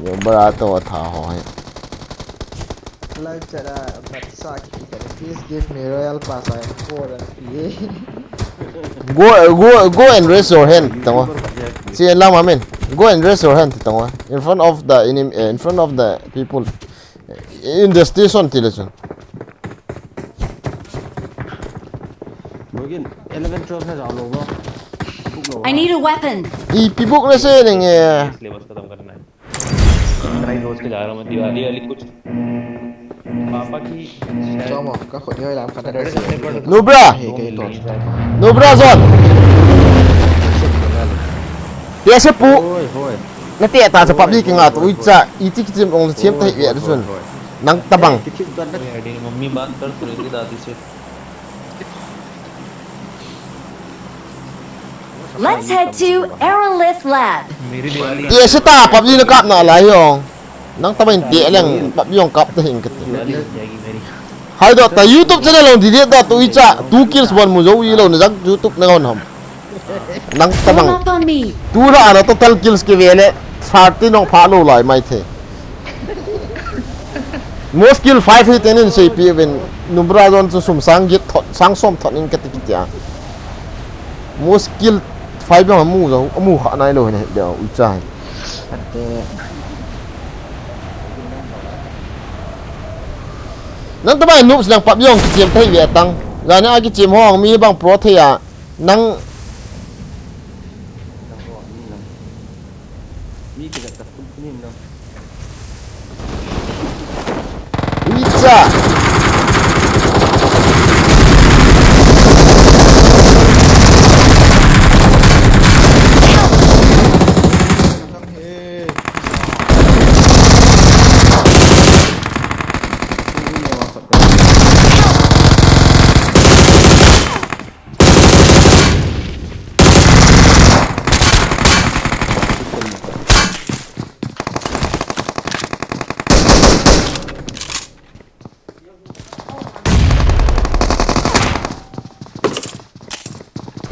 Nubra to tha ho hai. Live chat a, but sa ki ka, please give me royal pass, I am poor and P A. Go, go, go and raise your hand, tangwa. Si lama men. Go and raise your hand, tangwa. In front of the enemy, eh, in front of the people. In the station, ti le chun. Boy, gin eleven twelve na jao lo ba. Book lo ba. I need a weapon. I pi book le se neng, eh. Syllabus khatam karna hai. Try रोज के जा रहा हूँ मैं, दिवाली वाली कुछ पापा की शायद Chamo, ka khut ni oi lam khat Saturday ka se. Nubra! Hey, kei to. Nubra zon! Tia se pu! Hoi, hoi. Na te ta cha pap di ki nga tu ui cha, i ti ki tim ong thiam ta hi ve tu chun. Hoi, hoi. Nang tabang. Hey, ki thip don na. कोई आइडिया नहीं, मम्मी बात कर सुरेश की दादी से। Let's head to Aerolith Lab. मेरी Diwali Ti se ta pap di na kap na lai yong. Nang ta main ti leng pap yong kap ta hing kati. Diwali हो जाएगी मेरी। Hai do ta YouTube channel long di di da tu i cha two kills bon mu zo i lo na jak YouTube na ngon ham. Nang ta Form bang. Up on me. Tu ra ana total kills ki ve le thirty nong pha lo lai mai the. Most kill five hi tenin sei pi ven Nubra zon chu sum sang git thot, sang som thot in kati kitia. Most kill five bang mu zo, mu kha nai lo ne de u chai. Ate. Nang ta bai noob silang pap yong ki chem thei ve tang. Zani a ki chem hong mi bang pro thei a. Nang. Mi ki dak dak kum kum na. Pizza.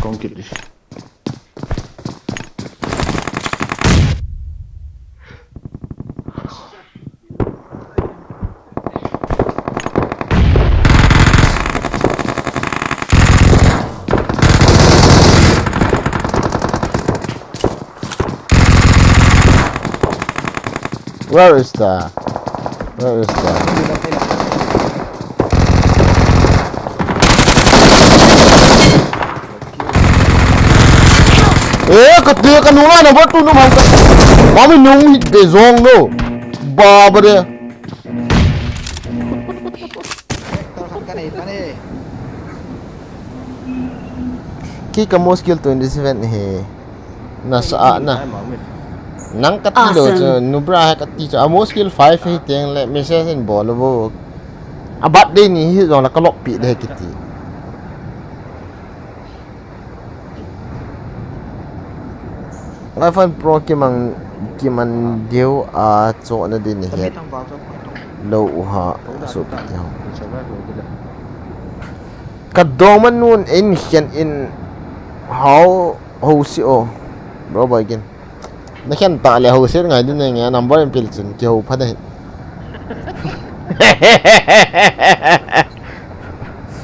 Kong kit di. Where is the, where is the? Eh, kati ka nunga number two nung hang ka. Mami nung hit be zong no. Babare. Ki ka most kill twenty seven he. Na sa na. Nang kati lo chu, Nubra hai kati chu. A most kill five hi teng le message in bol vo. A birthday ni hi zong la ka lok pi de kiti. iPhone Pro kimang, kimang deu a cho na din het. Lo u ha so pi ho. Ka dong man nun in hian in hau ho si o. Bro boy gin. Na khen ta le ho se ngai din nge number in pil chun ki ho pha dai.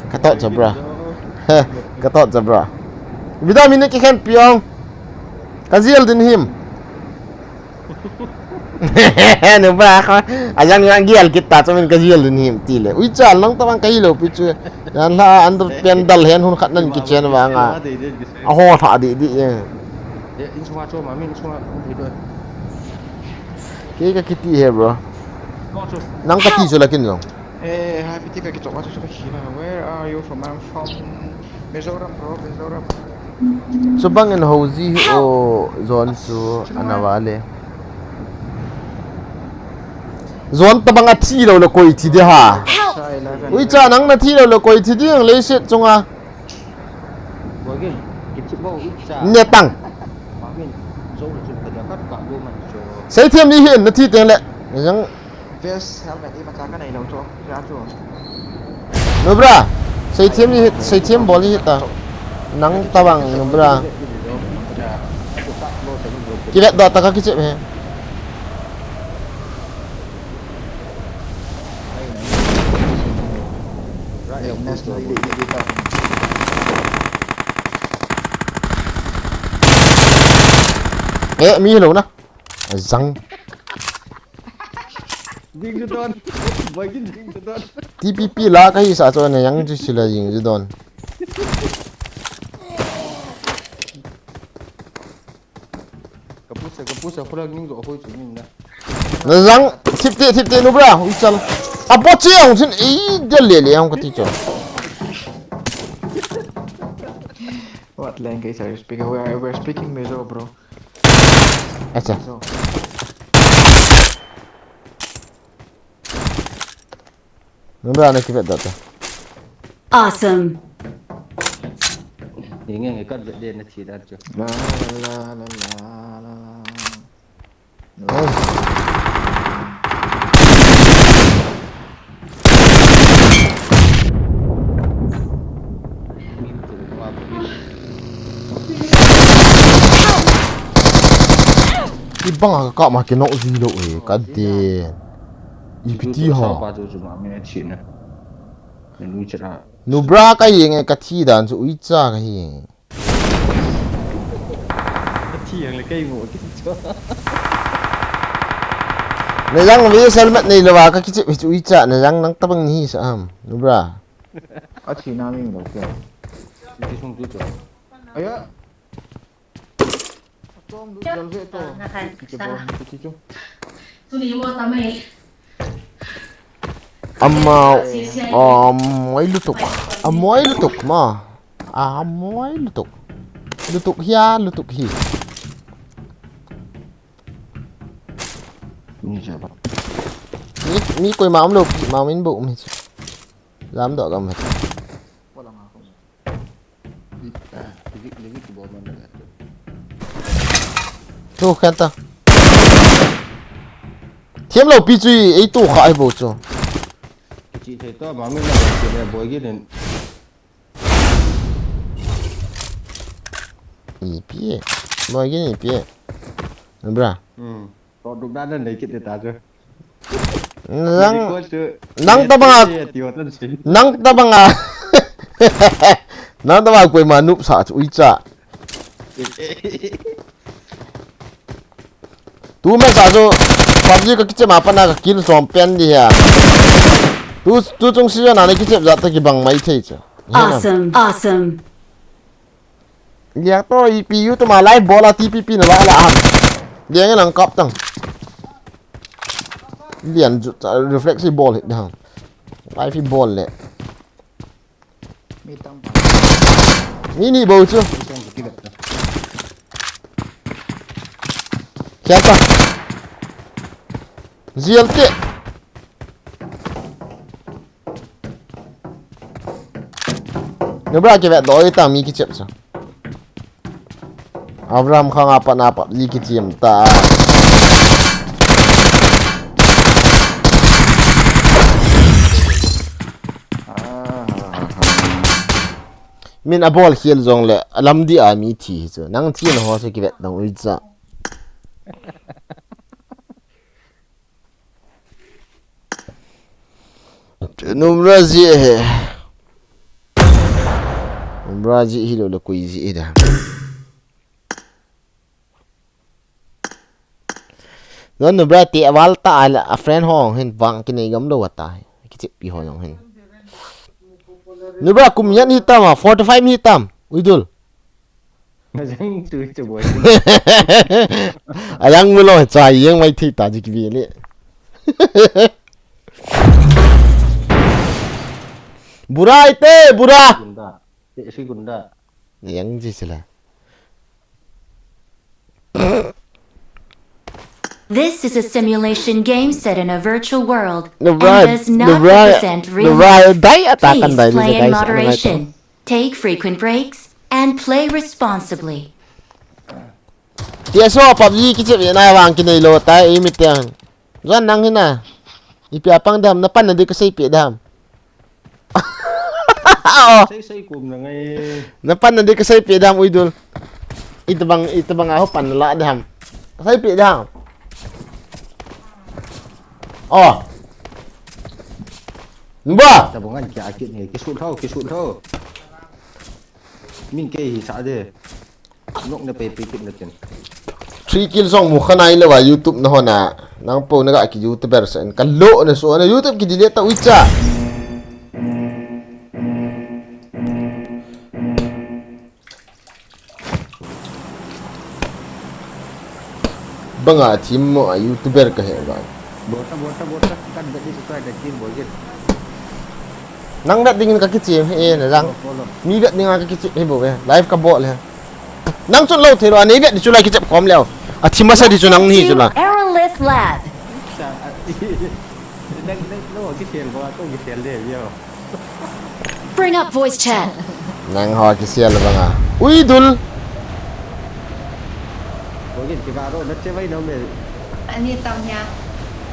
Ka tot cha bra. Ka tot cha bra. Vitamin ne ki khen piang. Ka jel din him. Nubra kha. Ajang jang gel kit ta chu min ka jel din him ti le. Ui chal nang tabang ka hilou pi chu. Jan la an pen dal hen hun khat nan kichen vanga. A ho tha di di. Kei ka kiti he bro. Nang ka ti chu la kin jong. Eh, hi, piti ka kichok a chu ka hina. Where are you from? I'm from Mizoram, bro, Mizoram. Chubang in hoji o zon chu ana vale. Zon tabang a thi lou le koi thi di ha. Ui cha nang na thi lou le koi thi di ang leiset chunga. Ne tang. Seithem ni hin na thi teng le. Jang. Vest helmet imacha ka nei lou chu, ja chu. Nubra, seithem ni, seithem bol ni ta. Nang tabang Nubra. Kivet doh ta ka kichep he. Eh, mi hello na. Ajang. Jing ju don. Boy kin jing ju don. T P P la ka hisa chu na jang chu sila jing ju don. Ka pusa, ka pusa, khula ning jo hoi chu min na. Na jang, thip te, thip te Nubra, ui chal. A bo che ang sin, ei, dia le le ang ka ti chu. What language are you speaking? We are, we're speaking Mizo, bro. Acha. So. Nubra na kivet doh ta. Awesome. Nge nge kat vet de na thi dan chu. La, la, la, la, la, la. Ibang a ka kap ma kinoh ji lou e, ka de. Ipi ti ho. Nubra ka hi nge ka thi dan chu ui cha ka hi. Ka thi ang le kei mo ki chu. Na jang ve sel mat nei lo va ka kichep hi chu ui cha na jang nang tabang ni sa ham. Nubra. A thi na mi lo ke. Ki sung tu chu. Aya. Tong lu jal ve to. Ki ke bol ki chu. Ama, amoi lutuk. Amoi lutuk ma. Amoi lutuk. Lutuk hia, lutuk hi. Ni ja ba. Ni, ni koi ma um lo pi ma min bo um hi. Jam doh gam hi. Thu khen ta. Thiam lo pi chu ei tu kha ai bo chu. Kichi thei to ma min na ki le boi gi nen. Ipi e. Boi gi nen ipi e. Bra. Hmm. To duk da nan dei kit ta chu. Nang, nang tabanga, nang tabanga, nang tabanga koima nup sa chu ui cha. Tu me sa chu PUBG ka kichep ma pana ka kill som pen di ha. Tu, tu chung si na ne kichep ja ta kibang mai thei chu. Awesome, awesome. Liak to ipi u tuma lai bol a T P P na lai la ham. Liang nang kap tang. Lian ju reflex i bol hit dang. Lai fi bol le. Mi tam ba. Mi ni bo chu. Mi tam ba ki vet ta. Kya ta? Zial te. Nubra kivet doh ta mi kichep cha. Abraham khang a pat na PUBG kichim ta. Min a bol khel jong le, a lam di a mi thi hi chu. Nang thi na ho chu kivet dong ui cha. Numra ji he. Numra ji hi lo le kui ji da. Nubra te aval ta a, a friend ho hin vang kinei gam lou ata. Kichep pi ho jong hin. Nubra kum yan hitam a, forty-five hitam. Uidul. Ajang chu chu boy. Ajang mulo cha yeng mai thi ta ji ki bi le. Bura ite, bura. Gunda. Te si gunda. Yang ji sila. This is a simulation game set in a virtual world and does not represent real life. Please play in moderation, take frequent breaks, and play responsibly. T S O PUBG kichep na vang kinei lou tai, i mi tiang. Zan nang hina. Ipi apang dam, na pan na di ka sei pi dam. Oh. Sei sei kum na ngai. Na pan na di ka sei pi dam, Uidul. Ita bang, ita bang aho pan la dam. Ka sei pi dam. Oh. Nubra. Ta bungan kya akit ni, kisut ho, kisut ho. Min ke hi sa de. Nok na pe pe kit na tin. Three kills jong mu kha nai lou a YouTube na hon a. Nang po na ga ki YouTuber sa in ka lo na so na YouTube ki delete ta uicha. Banga team mo a YouTuber ka he ba. Bota, bota, bota. Kan da ki subscribe da ki bo ki. Nang vet dingin ka kichem he na jang. Follow, follow. Mi vet dinga ka kichem he bo ve. Live ka bol he. Nang chun lo thei lo, anei vet di chu la kichep khom leo. A thim masa di chu nang ni chu la. Errorless lab. Sa, a, nang, nang, lo, kisel ba, ko kisel de, yo. Bring up voice chat. Nang ho kisel banga. Uidul. Ko kin ki ba ro, na che vai no me. Ani tam ya.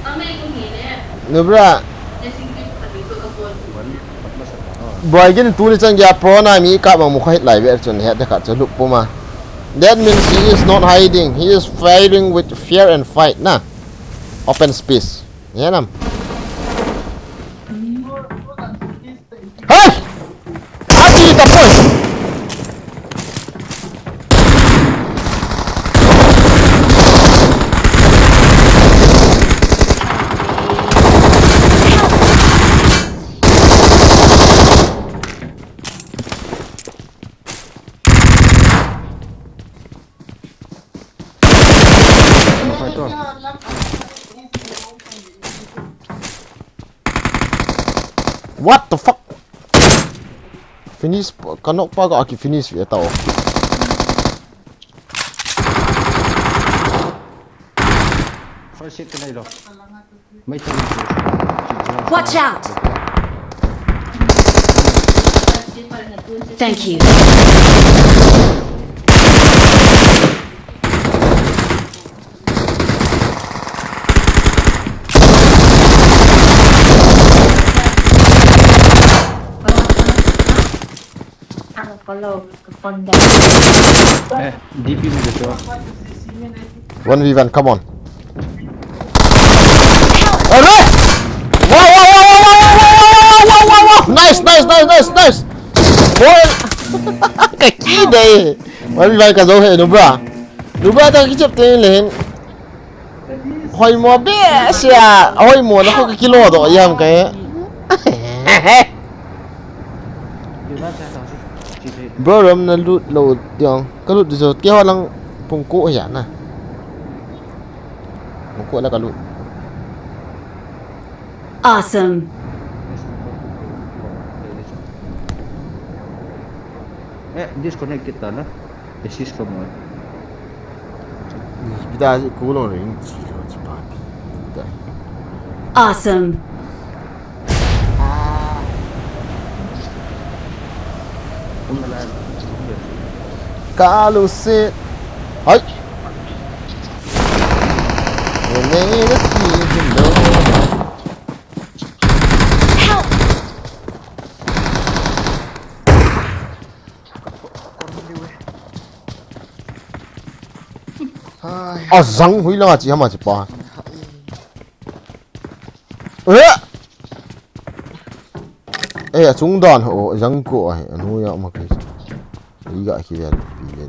Ame ko ni ne. Nubra. Boy gin tuni chan gya pro na mi ka bang mu kha hit lai ve chun het de kha chu lup puma. That means he is not hiding. He is fighting with fear and fight na. Open space. He nam. Hey! Achi ta poi. What the fuck? Finish, ka nok pa ka aki finish ve tao. First hit ka nai lo. Watch out! Thank you. Ang follow, ka phone down. Eh, D P mo dito. One v one, come on. Are! Wow, wow, wow! Nice, nice, nice, nice, nice! Boy! Kaki dai! One v one ka zo he, Nubra. Nubra ta kichep te le hin. Hoimo be sia, hoimo na ko kilo do yam kai. Bro, ram na lut lo tiang. Ka lut jo ke ho lang pung ko ya na. Pung ko la ka lut. Awesome. Eh, disconnect kita na. Assist ka mo. Bida si kulong ring si lo si papi. Bida. Awesome. Kalu si. Hai. Ini ni hello. Help! Ajang hui langa chi hama chi pa. Eh! Eh, achung dan ho, ajang ko ahi, anu ya ma kai. Iga ki ya pi le.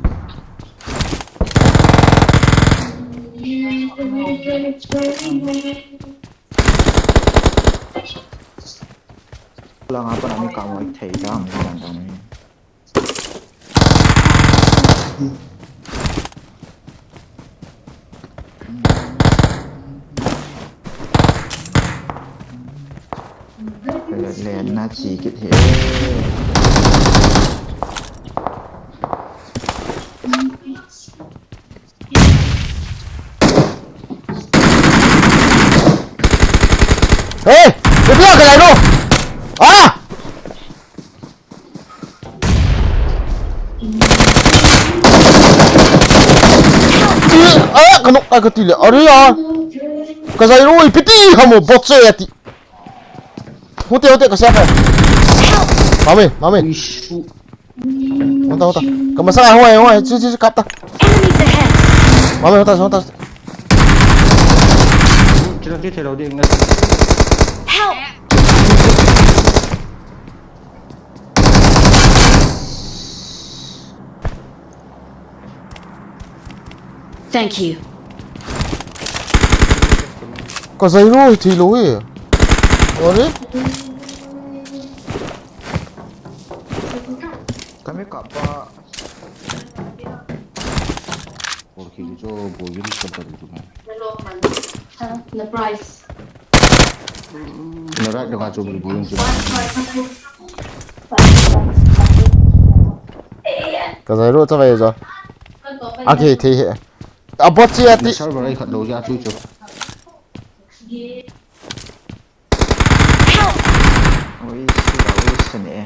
Langa pana mi ka mo thei ta mi dan dan ni. Len na chi kit he. Hey! Ipi a ka lai no? Ah! Ih, ah, ka nok, ah, ka ti le. Are ya. Ka zai ro, ipi ti hamo, bot se ya ti. Hote, hote, ka sa ka. Mami, mami. Ish. Hota, hota. Ka masa, hoi, hoi. Chi, chi, chi, kap ta. Enemies ahead! Mami, hota, hota. Chira ti thei lo ding na. Help! Thank you. Ka zai ro hi thei lo hi. Are? Kami kapa. Por khi cho bo yun kapa tu na. Na price. Na right na ka cho bo yun cho. Ka zai ro cha vai jo. A ke thei he. A bot chi a ti. Sal ba rai khat lo ja chu chu. Oi, sila, oi, sene.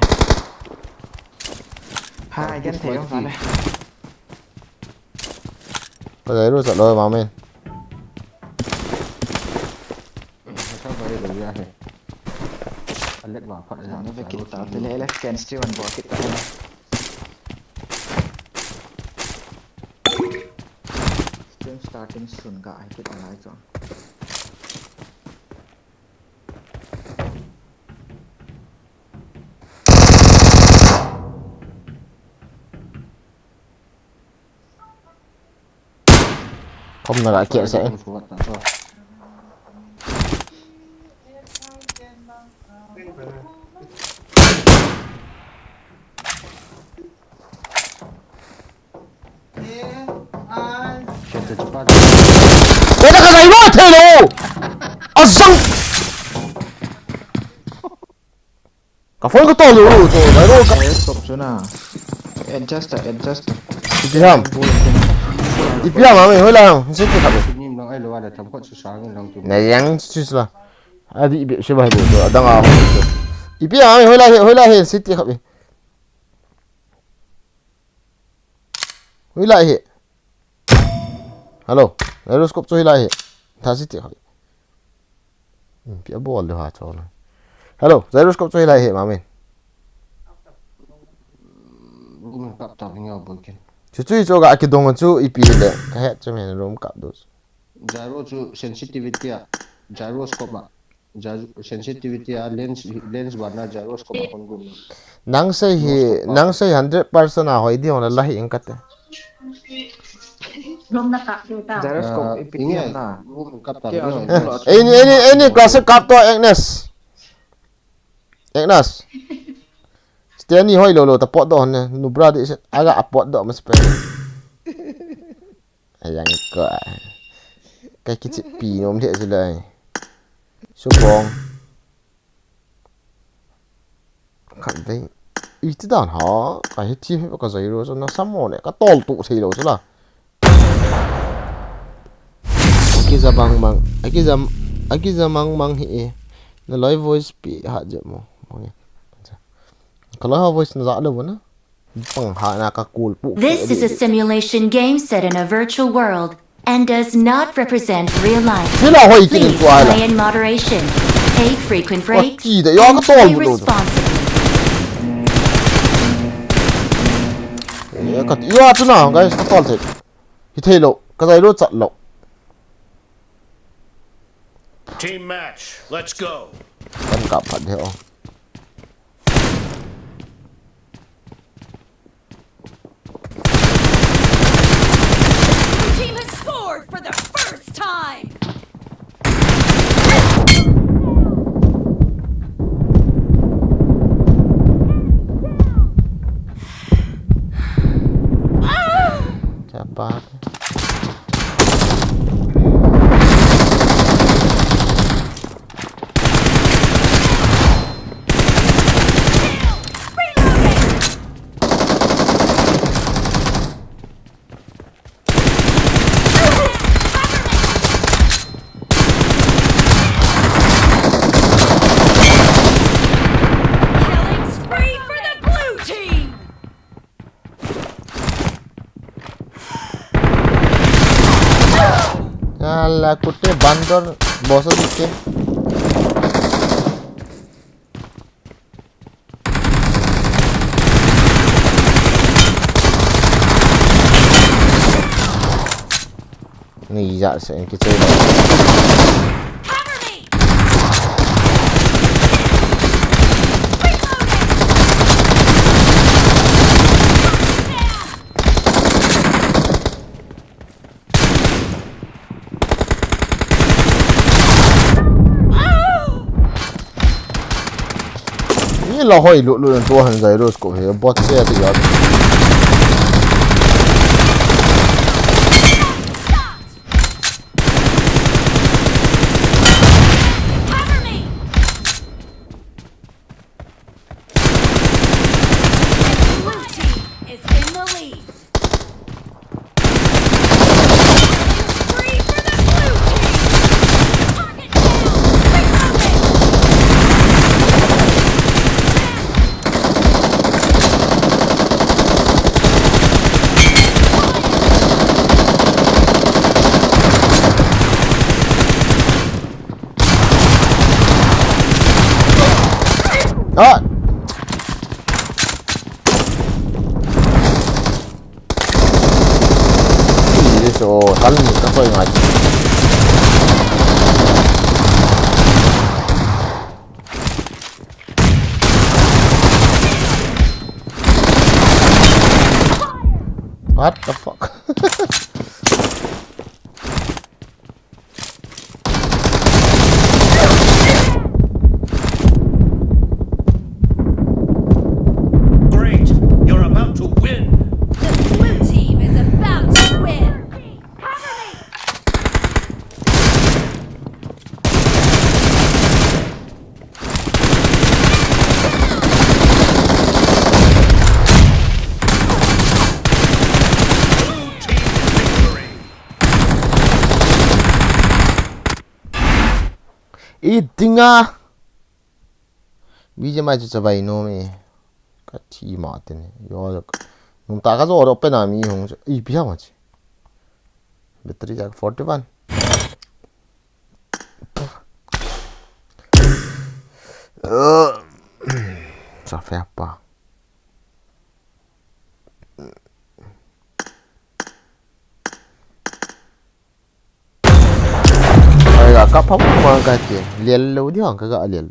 Ha, igan thei jong kha le. Ka zai ro cha lo ma men. Sal ba rai lo ja he. Alet ma phat ja. Ni be kit ta te le le, can stream an bo kit ta le. Stream starting soon ga ai kit ngai chong. Kom na ga keh sa. Kei ta chu pa. Kei ta ka zai ro thei lo. Azang. Ka phone ka tol lo, to, zai ro ka. Stop chu na. Adjust, adjust. Ipi ham? Ipi ham, ami, hoilai ham? Sin ti khat. Nim lang ai lo, ada tham khat su sang lang tu. Na yang su su la. Adi ipi su ba bo to, adang a. Ipi ham, ami, hoilai he, hoilai he, sin ti khat. Hoilai he. Hello. Gyroscope chu hoilai he. Tha si ti kha. Hmm, pi a bol de ha chon. Hello. Gyroscope chu hoilai he ma men. Room kap ta ngi a bol ken. Chu chu chu ga kidong chu ipi le. Ka het chu men room kap do. Gyro chu sensitivity a. Gyroscope a. Gyro-, sensitivity a lens, lens bana gyroscope a kon gun. Nang sei hi, nang sei hundred percent a hoi di hong la hi ing kate. Rom na kap de ta. Gyroscope ipi ti ham na. Rom kap ta. Any, any, any classic kap to Agnes. Agnes. Stanley hoi lo lo ta pot do ne. Nubra di se aga a pot do mas pe. Ayang ko. Kai kichi pi nom le chu lai. Subong. Khat vei. Iti dan ha. Kai hi team hi ka zai ro chu na samo le ka tol tu thei lo chu la. Aki za bang bang. Aki za, aki za mang mang hi e. Na loi voice pi ha je mo. Ka loi ha voice na za lo na. This is a simulation game set in a virtual world and does not represent real life. Please play in moderation, take frequent breaks, and play responsibly. Team match, let's go. Your team has scored for the first pa. Killing spree for the blue team! Ala, kutte bandor boso dikke. Ni ja se ki che. Cover me! Reloading! Ni la hoi lut lut tu han zai ro scope he bot che ti ya. Cover me! Blue team is in the lead. Spree for the blue team! Target down! Reloading! Ah! Ih, so, tal ni ka soi ngai. What the fuck? Great! You're about to win! The blue team is about to win! Cover me! Blue team victory! Ih, dinga. B G M I chu chavai nom e. Ka thi ma te ni. Yo, yo. Nung ta ka jo ro pe na mi hung chu. Ih, pia ma chi. Battery jak forty-one. Uh, sa fe pa. Ai, ga kap phap ma ka ti. Lial lo di hang ka ga lial.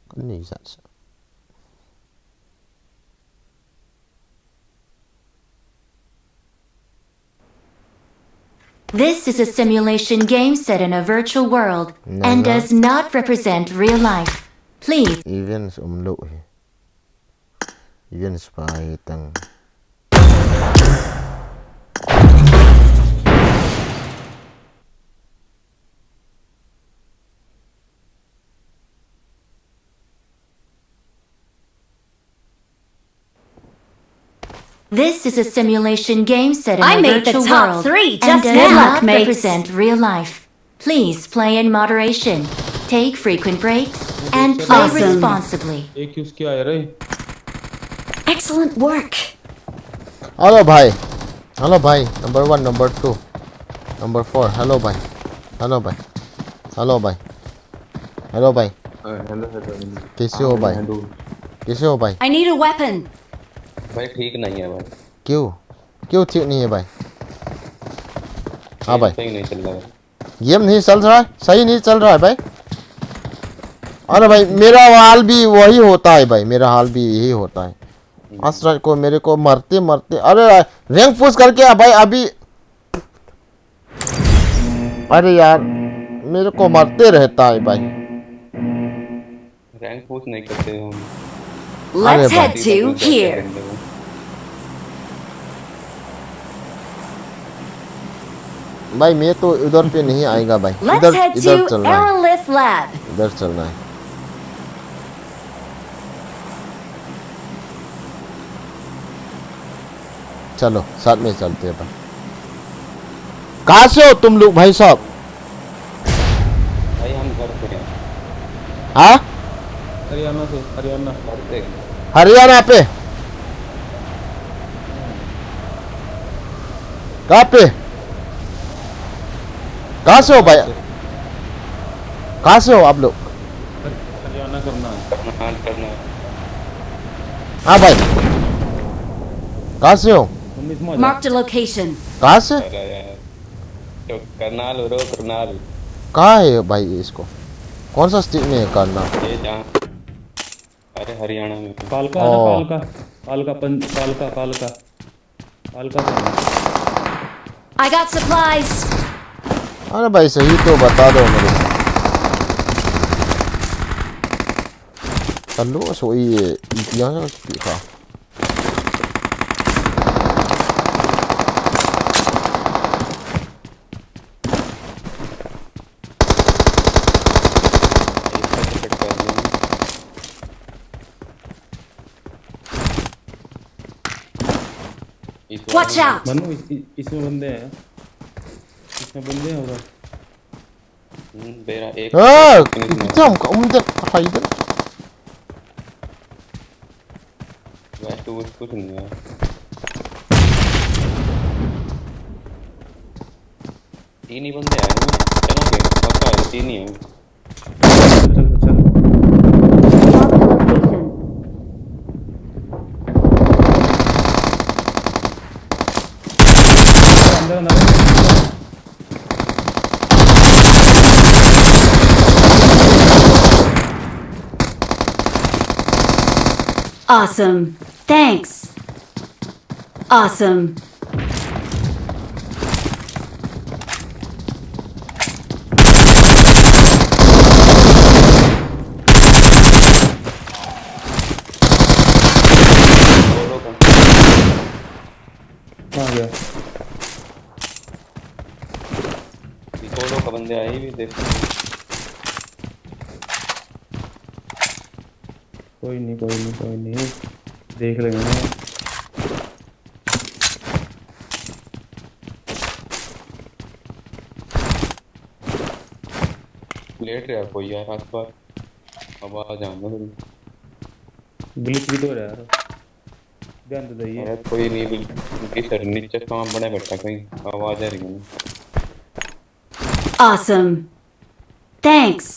Ka ni sa sa. This is a simulation game set in a virtual world and does not represent real life. Please. Events um lo hi. Events pa hi tang. This is a simulation game set in I a made the virtual top world three and just does now. Not represent real life. Please play in moderation. Take frequent breaks and play Awesome. Responsibly. एक ही उसकी आ रही। Excellent work. Hello भाई। Hello भाई। Number one, number two, number four। Hello भाई। Hello भाई। Hello भाई। Hello भाई। हाँ, hello, hello, hello। कैसे हो भाई? Hello। कैसे हो भाई? I need a weapon. भाई, ठीक नहीं है भाई। क्यों? क्यों ठीक नहीं है भाई? हाँ भाई। Game सही नहीं चल रहा है। Game नहीं चल रहा है, सही नहीं चल रहा है भाई। अरे भाई, मेरा हाल भी वही होता है भाई, मेरा हाल भी यही होता है। हम्म। आज रात को मेरे को मरते मरते, अरे rank push करके आ भाई अभी। अरे यार, मेरे को मरते रहता है भाई। Rank push नहीं करते हम। Let's अरे head भाई। To here. Game करते हैं। भाई, मैं तो उधर पे नहीं आएगा भाई। Let's इधर, head इधर to चलना है। Aerolith Lab. इधर चलना है। चलो, साथ में चलते हैं भाई। कहाँ से हो तुम लोग, भाई साहब? भाई, हम घर पे हैं। हाँ? हरियाणा से, हरियाणा। घर पे। हरियाणा पे? कहाँ पे? कहाँ से हो भाई? कहाँ से हो आप लोग? हरियाणा, करनाल। करनाल, करनाल। हाँ भाई। कहाँ से हो? उन्नीस में आ जाओ। Marked a location. कहाँ से? अरे यार। तो करनाल हो, करनाल। कहाँ है भाई इसको? कौन सा state में है करनाल? ये जहाँ, अरे हरियाणा में। कालका है ना, ओ। कालका। कालका पं-, कालका, कालका। कालका से। I got supplies. अरे भाई, सही तो बता दो मेरे को। Talo, so i, i, i, i, i, Watch out! Manu, इस, इस, इसमें बंदे हैं। इसमें बंदे हैं उधर। हम्म, बेरा एक हाँ, कितने दिन कितना हमका उम्दे खाई दे। वह तो कुछ, कुछ नहीं है। तीन ही बंदे आए हैं। चलो फिर, पक्का है, तीन ही हैं। चल, चल। Marked a location. अंदर, अंदर। Awesome. Thanks. Awesome. कहाँ गया? ये दो लोग का बंदे आए भी, देखो। कोई नहीं, कोई नहीं, कोई नहीं, देख लेंगे ना। लेट रहा कोई यार आसपास, आवाज आना थोड़ी। Glitch भी तो हो रहा है यार, ध्यान तो दइए। अरे कोई नहीं, बिल्कुल नीचे सांप बना बैठा कहीं, आवाज आ रही है। Awesome. Thanks.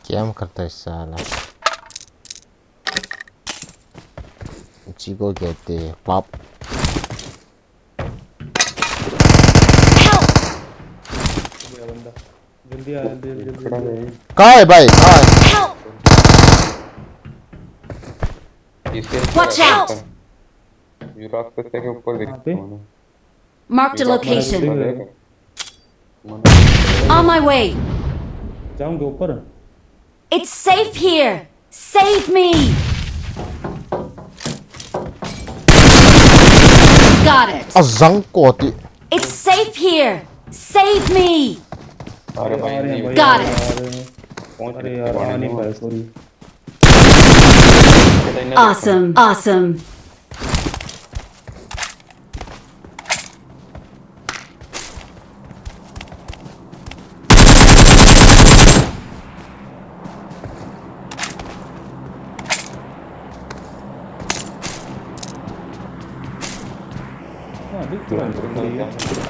क्या करता है साला? इसी को कहते हैं पाप। Help! गया बंदा। जल्दी आ, जल्दी, जल्दी, जल्दी, जल्दी। कहाँ है भाई? कहाँ है? Help! इसके ऊपर Watch out! ये रास्ते के ऊपर दिख रहा है। Marked a location. On my way. जाऊंगा ऊपर। It's safe here. Save me. Got it. Azang koti. It's safe here. Save me. अरे भाई, नहीं। Got it. अरे यार, आ नहीं पाया, sorry। Awesome, awesome. हाँ, अभी तुरंत, तुरंत, तुरंत।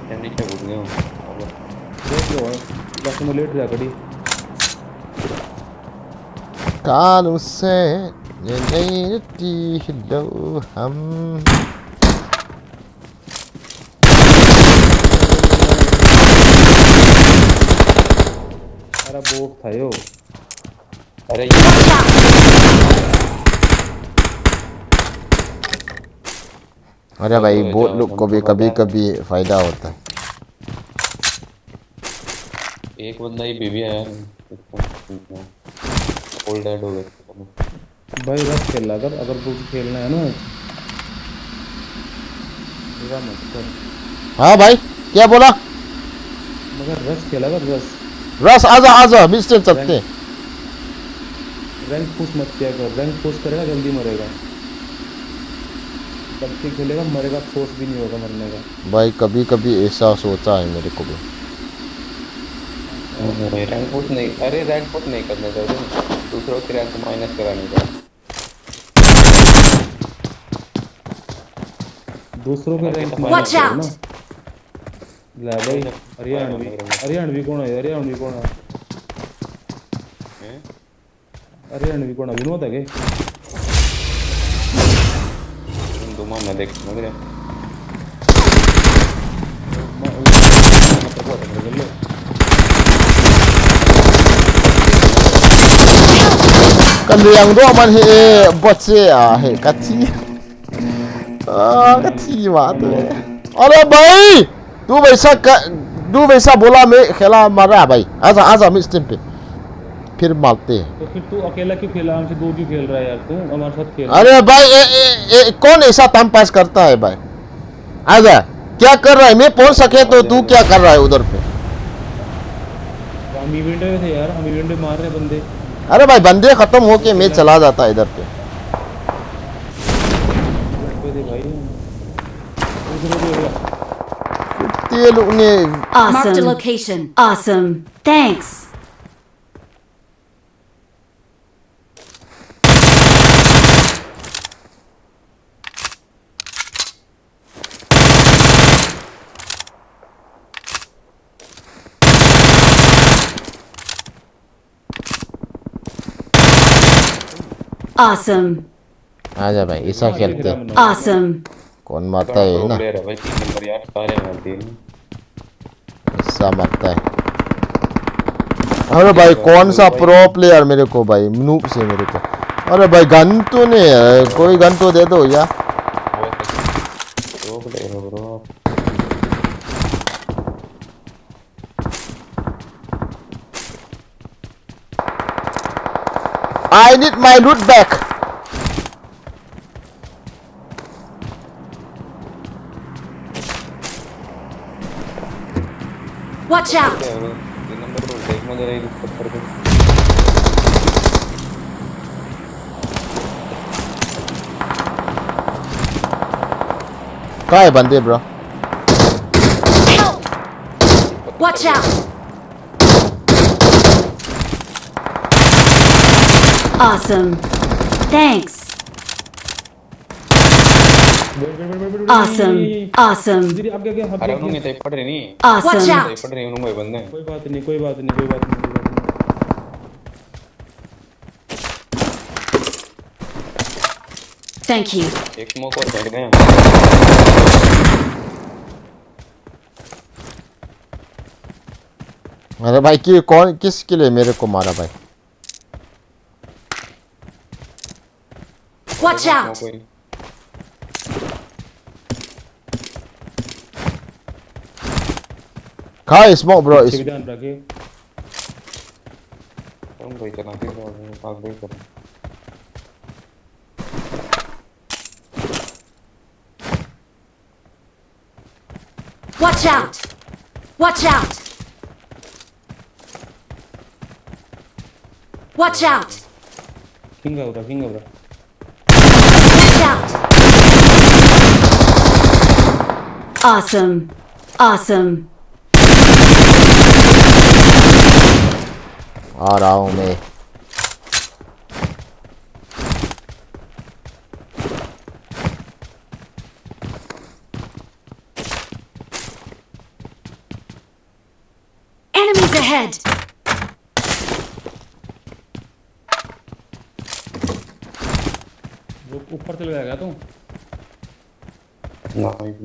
क्या नहीं क्या बोल रहे हो? देख लो, बस मैं लेट जा कड़ी। कानून से ये नहीं रहती लो हम। अरे बोट था यो। अरे अरे भाई, बोट लोग को भी कभी कभी फायदा होता है। एक बंदा ही बीबी आया। ओल्ड डेड हो गया। भाई रश खेला कर, अगर तू खेलना है ना। बुरा मत कर। हाँ भाई, क्या बोला? मगर रश खेला कर, रश। रश आजा, आजा, मिस्टर चलते। रैंक पुश मत किया कर, रैंक पुश करेगा जल्दी मरेगा। सबके खेलेगा, मरेगा, फोर्स भी नहीं होगा मरने का। भाई कभी कभी ऐसा सोचा है मेरे को भी। रैंक पुश नहीं, अरे रैंक पुश नहीं करने का, दूसरों की रैंक माइनस कराने का। दूसरों के रैंक Watch out! ला भाई। हरियाणवी, हरियाणवी कौन है? हरियाणवी कौन है? हरियाणवी कौन है? विनोद है के? दुमा ना देख, समझ रहे? Kaliang do man hi bot se a hi kati. Ah, kati ma tu. अरे भाई, तू वैसा कर, तू वैसा बोला मैं खेला मारा भाई। आजा, आजा मिस टीम पे। फिर मारते हैं। तो फिर तू अकेला क्यों खेला? हमसे दो क्यों खेल रहा है यार? तू हमारे साथ खेल। अरे भाई, ए, ए, ए, कौन ऐसा टाइम पास करता है भाई? आजा, क्या कर रहा है? मैं पहुंच सके तो तू क्या कर रहा है उधर पे? हम इवेंट में थे यार, हम इवेंट में मार रहे बंदे। अरे भाई, बंदे खत्म होके मैं चला जाता इधर पे। इवेंट पे थे भाई। दूसरे को भी हो गया। कुत्ते लोग ने Marked a location. Awesome. Thanks. Awesome. आजा भाई, ऐसा खेलते हैं। Awesome. कौन मारता है ना? प्लेयर है भाई, तीन नंबर यार, सारे मारते हैं। ऐसा मारता है। अरे भाई, कौन सा प्रो प्लेयर मेरे को भाई, नूब से मेरे को। अरे भाई, गन तो नहीं है, कोई गन तो दे दो यार। प्रो प्लेयर हो bro. I need my loot back. Watch out! तीन नंबर पर देख, मगर एक पत्थर पे। कहाँ है बंदे, bro? Watch out! Awesome. Thanks. Awesome. Awesome. दीदी, आगे, आगे, आगे, अरे आगे। उन्होंने तो पड़ रही नहीं। Watch Awesome. out. पड़ रही उन्होंने बंदे। कोई बात नहीं, कोई बात नहीं, कोई बात नहीं, कोई बात नहीं। Thank you. एक स्मोक और फेंक दें। अरे भाई, कि कौन, किसके लिए मेरे को मारा भाई? Watch out! कहाँ है स्मोक, bro? पीछे इस भी ध्यान रखे। तुम भाई चला के तो पास भाई चला। Watch out! Watch out! Watch out! King out, king out. Watch out! Awesome. Awesome. आ रहा हूँ मैं। Enemies ahead! वो ऊपर चले जाएगा तू। नाइस।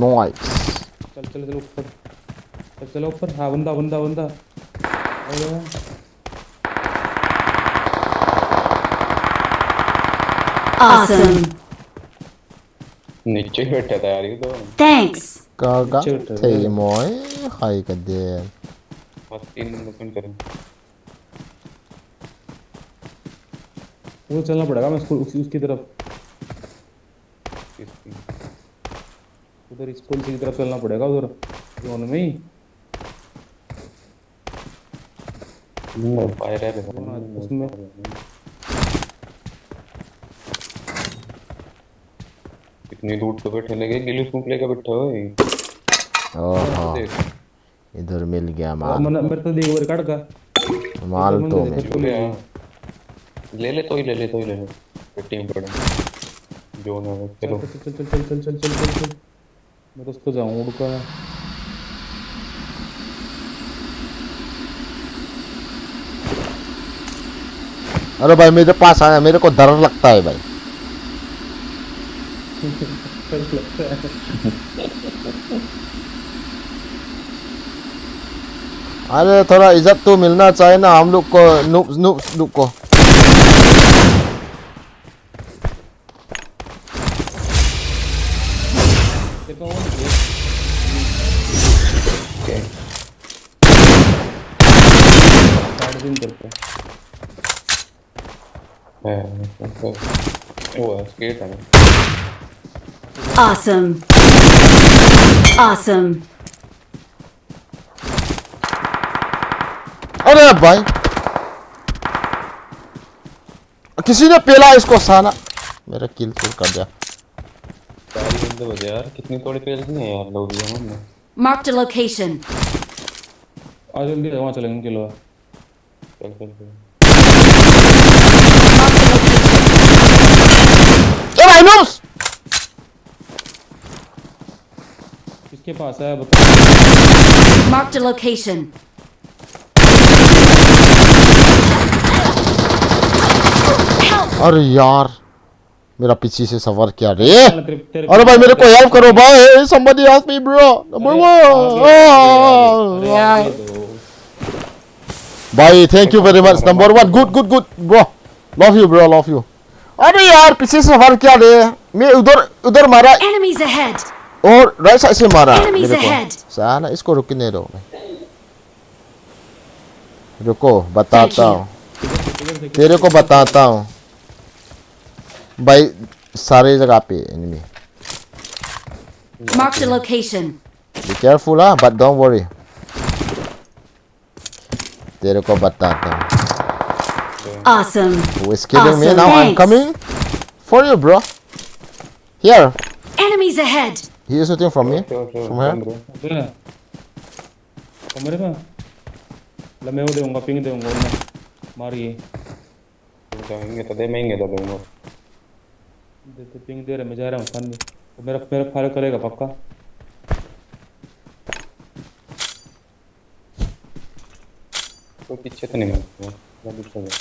Nice. चल चल चल ऊपर। चल चल ऊपर। हाँ, बंदा बंदा बंदा। Awesome. नीचे बैठा था यार ये तो। Thanks. Kaga नीचे बैठा था। Thei moi, hai ka de. बस तीन नंबर कौन करें? वो चलना पड़ेगा, मैं उसको, उस, उसकी तरफ। किसकी? उधर इस पुल की तरफ चलना पड़ेगा, उधर जोन में ही। हम्म, fire है। हाँ, उसमें। इतनी दूर तो बैठे लगे, गिली सूंप लेकर बैठा हुआ है। ओहो। देख। इधर मिल गया माल। मैंने, मेरे तो देख, वो काट का। माल तो मैं। ले ले, तो ही ले ले, तो ही ले ले। टीम पड़ा। जो ना हो, चलो। चल, चल, चल। मैं तो उस पर जाऊँ, उड़ कर। अरे भाई, मेरे पास आया, मेरे को डर लगता है भाई। अरे, थोड़ा इज्जत तो मिलना चाहिए ना हम लोग को, नूब, नूब लोग को। देखो, वो नहीं है। ओके। Charging करके। है, वो है, वो है, skate है। Awesome. Awesome. अरे भाई, किसी ने पेला इसको साला, मेरा किल चोर कर दिया। सारी बंदे बजे यार, कितनी थोड़ी पेल नहीं है यार, लोग भी हमने। Marked a location. आ जल्दी, वहाँ चलेंगे किलो। चल, चल, चल। Marked a location. ए भाई, नूब्स! किसके पास है, बता। Marked a location. Help! अरे यार, मेरा पीछे से सवार किया रे। तेरे, तेरे अरे भाई, मेरे को help करो भाई। Somebody help me, bro. Number one. अरे, आगे, आगे, आगे, आगे, आगे दो। भाई, thank you very much. Number one. Good, good, good, bro. Love you, bro. Love you. अरे यार, पीछे से सवार किया रे। मैं उधर, उधर मारा। Enemies ahead. और right side से मारा मेरे को। Enemies ahead. साला, इसको रुकने दो। रुको, बताता हूँ। तेरे को बताता हूँ। भाई, सारे जगह पे enemy। Marked a location. Be careful, हाँ, but don't worry. तेरे को बताता हूँ। Awesome. Who is killing me now? Awesome. I'm coming for you, bro. Here. Enemies ahead. He is shooting from me. Sure, sure, sure. From here. Bro. कमरे में? ला, मैं वो दूंगा, ping दूंगा मैं। मारिए। जाएंगे तो दे, महंगे तो दूंगा। दे, दे, ping दे रहे, मैं जा रहा हूँ, fun में। तो मेरा, मेरा fire करेगा पक्का। कोई पीछे तो नहीं मारता, मैं पीछे गया।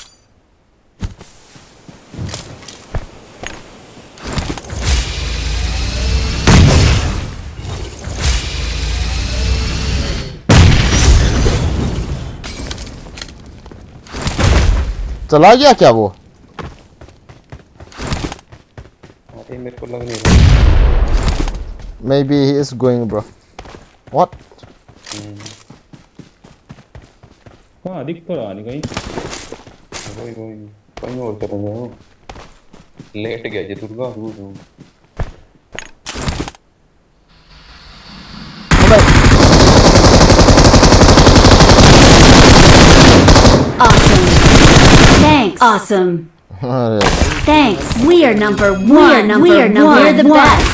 चला गया क्या वो? अरे, मेरे को लग नहीं रहा। Maybe he is going, bro. What? हम्म। हाँ, दिख तो रहा नहीं कहीं। वही, वही। कहीं और चला गया वो। लेट गया जी दुर्गा, दूर हूँ। Awesome. Thanks. Awesome. अरे। Thanks. We are number one. We are number one. We're the best.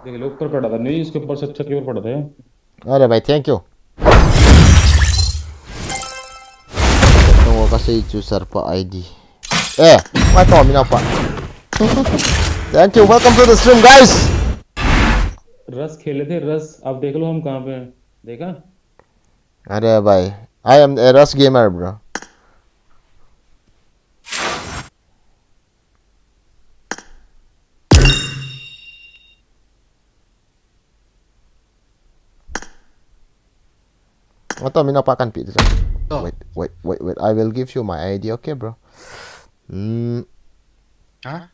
देख लो, ऊपर पड़ा था, नहीं, इसके ऊपर से अच्छा के ऊपर पड़ा था। अरे भाई, thank you. Tunggu kasi itu serpa I D. Eh, mai to mina pa. Thank you. Welcome to the stream, guys. रस खेले थे, रस। अब देख लो हम कहाँ पे हैं। देखा? अरे भाई, I am a Rust gamer, bro. Ato, mi napa kan pi ding. Oh. Wait, wait, wait, wait. I will give you my I D, okay, bro? Hmm. Huh?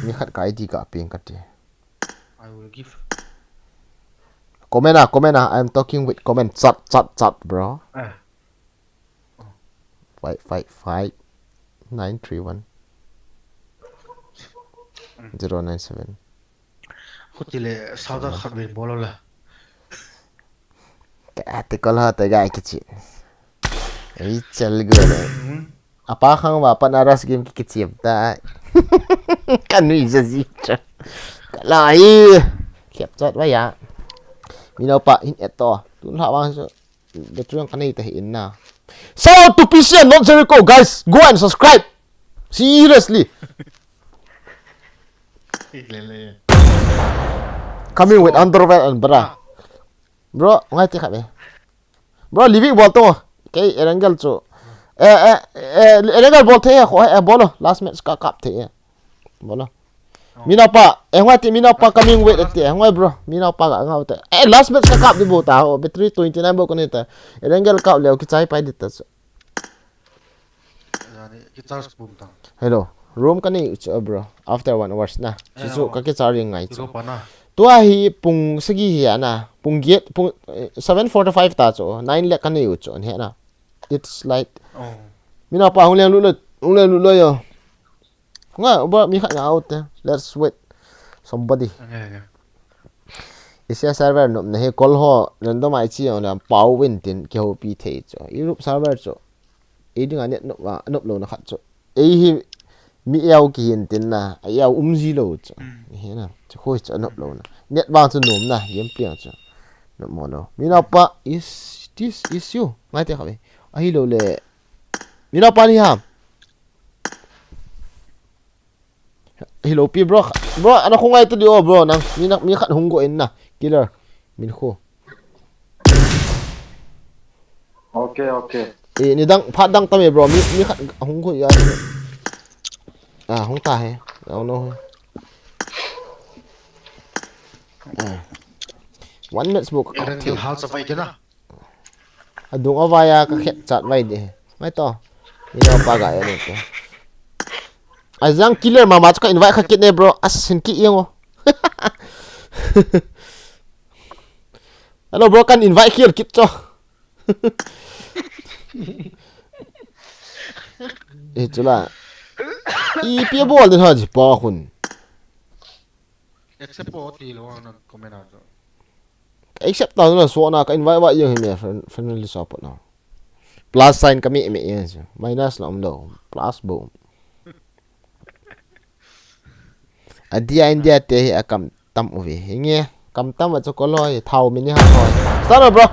Mi khat ka I D ka ping kati. I will give. Comment ah, comment ah. I'm talking with comment. Chat, chat, chat, bro. Ah. Five five five nine three one zero nine seven. Khutile sauda khat vin bolo la. Ka ate kol ha te gai kichi. Ei chel go le. Apa khang va pan aras game ki kichi ta. Kanui ja ji cha. Kalai. Khep chat va ya. Mi napa in eto. Tun ha wang so. Betrayal ka nei ta hi in na. Shout out to P C and not Jericho, guys. Go and subscribe. Seriously. Coming with underwear and bra. Bro, ngai te khat be. Bro, Livik bol to. Kei Erangel chu. Eh, eh, eh, Erangel bol the, eh, bolo. Last match ka kap the. Bolo. Mi napa, eh, ngai te, mi napa coming with te, ngai bro. Mi napa ga ngau te. Eh, last match ka kap di bo ta, oh, battery twenty nine bo ko ni ta. Erangel kap leo kichai pai di ta. Hello. Room ka nei u chu, bro. After one hours na. Chu chu ka kicharge ngai chu. Tua hi pung sagi hi ana. Pung get, pung, eh, seven forty-five ta chu. Nine le ka nei u chu, an he na. It's like. Mi napa hung leng lut lo, hung leng lut lo yo. Nga, bro, mi khat nga out te. Let's wait. Somebody. Asia server nop na he kol ho random ai chi na pau win tin kihoupi thei chu. Europe server chu. Ei dinga net nop va, nop lo na khat chu. Ei hi mi eo kihin tin na, a eo um ji lo chu. He na, chu khoi chu nop lo na. Net vang chu nom na, game play chu. Nop mo lo. Mi napa is this is you. Ngai te kha ve. Ahi lo le. Mi napa ni ham. Hello, pi bro. Bro, ana khungai tu di o, bro. Nang, mi na, mi khat hung go in na. Killer. Min khu. Okay, okay. Eh, ni dang, phat dang tam e, bro. Mi, mi khat hung go ya. Ah, hung ta he. Oh, no. Ah. One minute smoke. Hal sa vai kina. Adung avai a ka khet chat vai de. Mai to. Mi napa ga ya te. Ajang killer mama chu ka invite kha kit ne, bro. Asin ki yeng o. Hello, bro, kan invite khel kit cho. Eh, chula. Ipi bol din ha ji pa khun. Accept po ti lo na comment a. Ka accept ta na so na ka invite wa yang hi me friend, friendly support na. Plus sign ka mi mi yang. Minus la um lo. Plus bo. A dia India te hi a kam tam u ve. Hinge kam tam a chu ko loi thau mi ni ha loi. Start bro.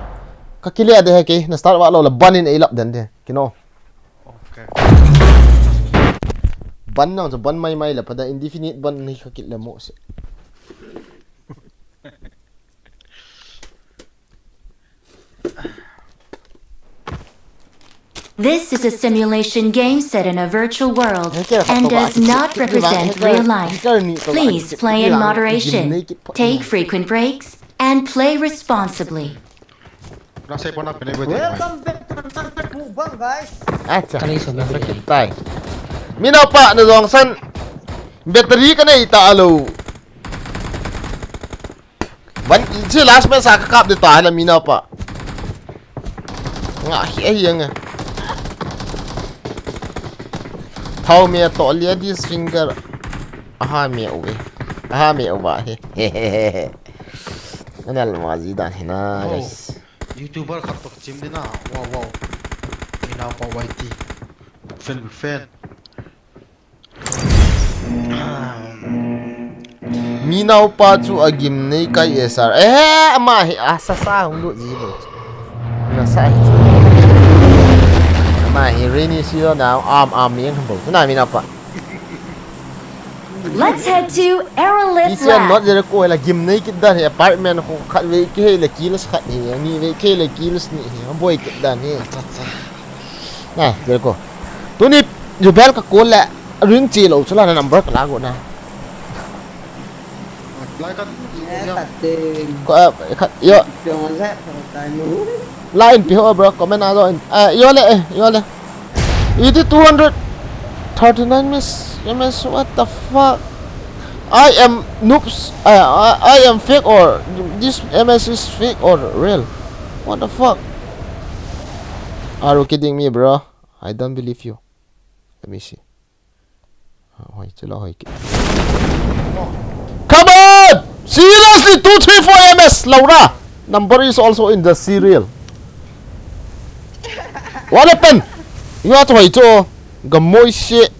Ka kile de he ke na start wa lo la ban in ei lap den de. Kino. Okay. Ban nang chu ban mai mai la pada indefinite ban ni kha kit le mo se. This is a simulation game set in a virtual world and does not represent real life. Please play in moderation, take frequent breaks, and play responsibly. Welcome back to another mukbang, guys. Acha. Kani so na sakit tai. Mi napa na jong san battery ka nei ta lo. Ban, chi last man sa ka kap de ta la mi napa. Nga hi ai nga. Thau me to lia this finger. Aha me uve. Aha me uva he. Anal ma ji dan he na, guys. YouTuber khat to chim de na. Wow, wow. Mi napa Y T. Fan, fan. Mi napa chu a gimnei kai S R. Eh, ama hi a sa sa hung lut ji bo. Na sa hi. Ama hi rainy season na am am mi hung bo. Na mi napa. Let's head to Aerolith Lab. Not there ko la gimnei kit dan hi apartment ko khat ve ke he le kills khat hi. Ni ve ke le kills ni hi. Boi kit dan hi. Na, bel ko. Tuni, you bel ka call le, ring chi lo, chula na number ka la go na. Lai khat. Ko, eh, khat, yo. Line pi ho, bro. Comment a lo in. Eh, yo le, eh, yo le. It is two hundred thirty-nine miss. M S, what the fuck? I am noobs. I, I, I am fake or this M S is fake or real? What the fuck? Are you kidding me, bro? I don't believe you. Let me see. Ah, hoi, chula hoi ki. Come on! Seriously, two three four M S, Laura! Number is also in the serial. What happened? You have to wait, oh. Gamoi shit.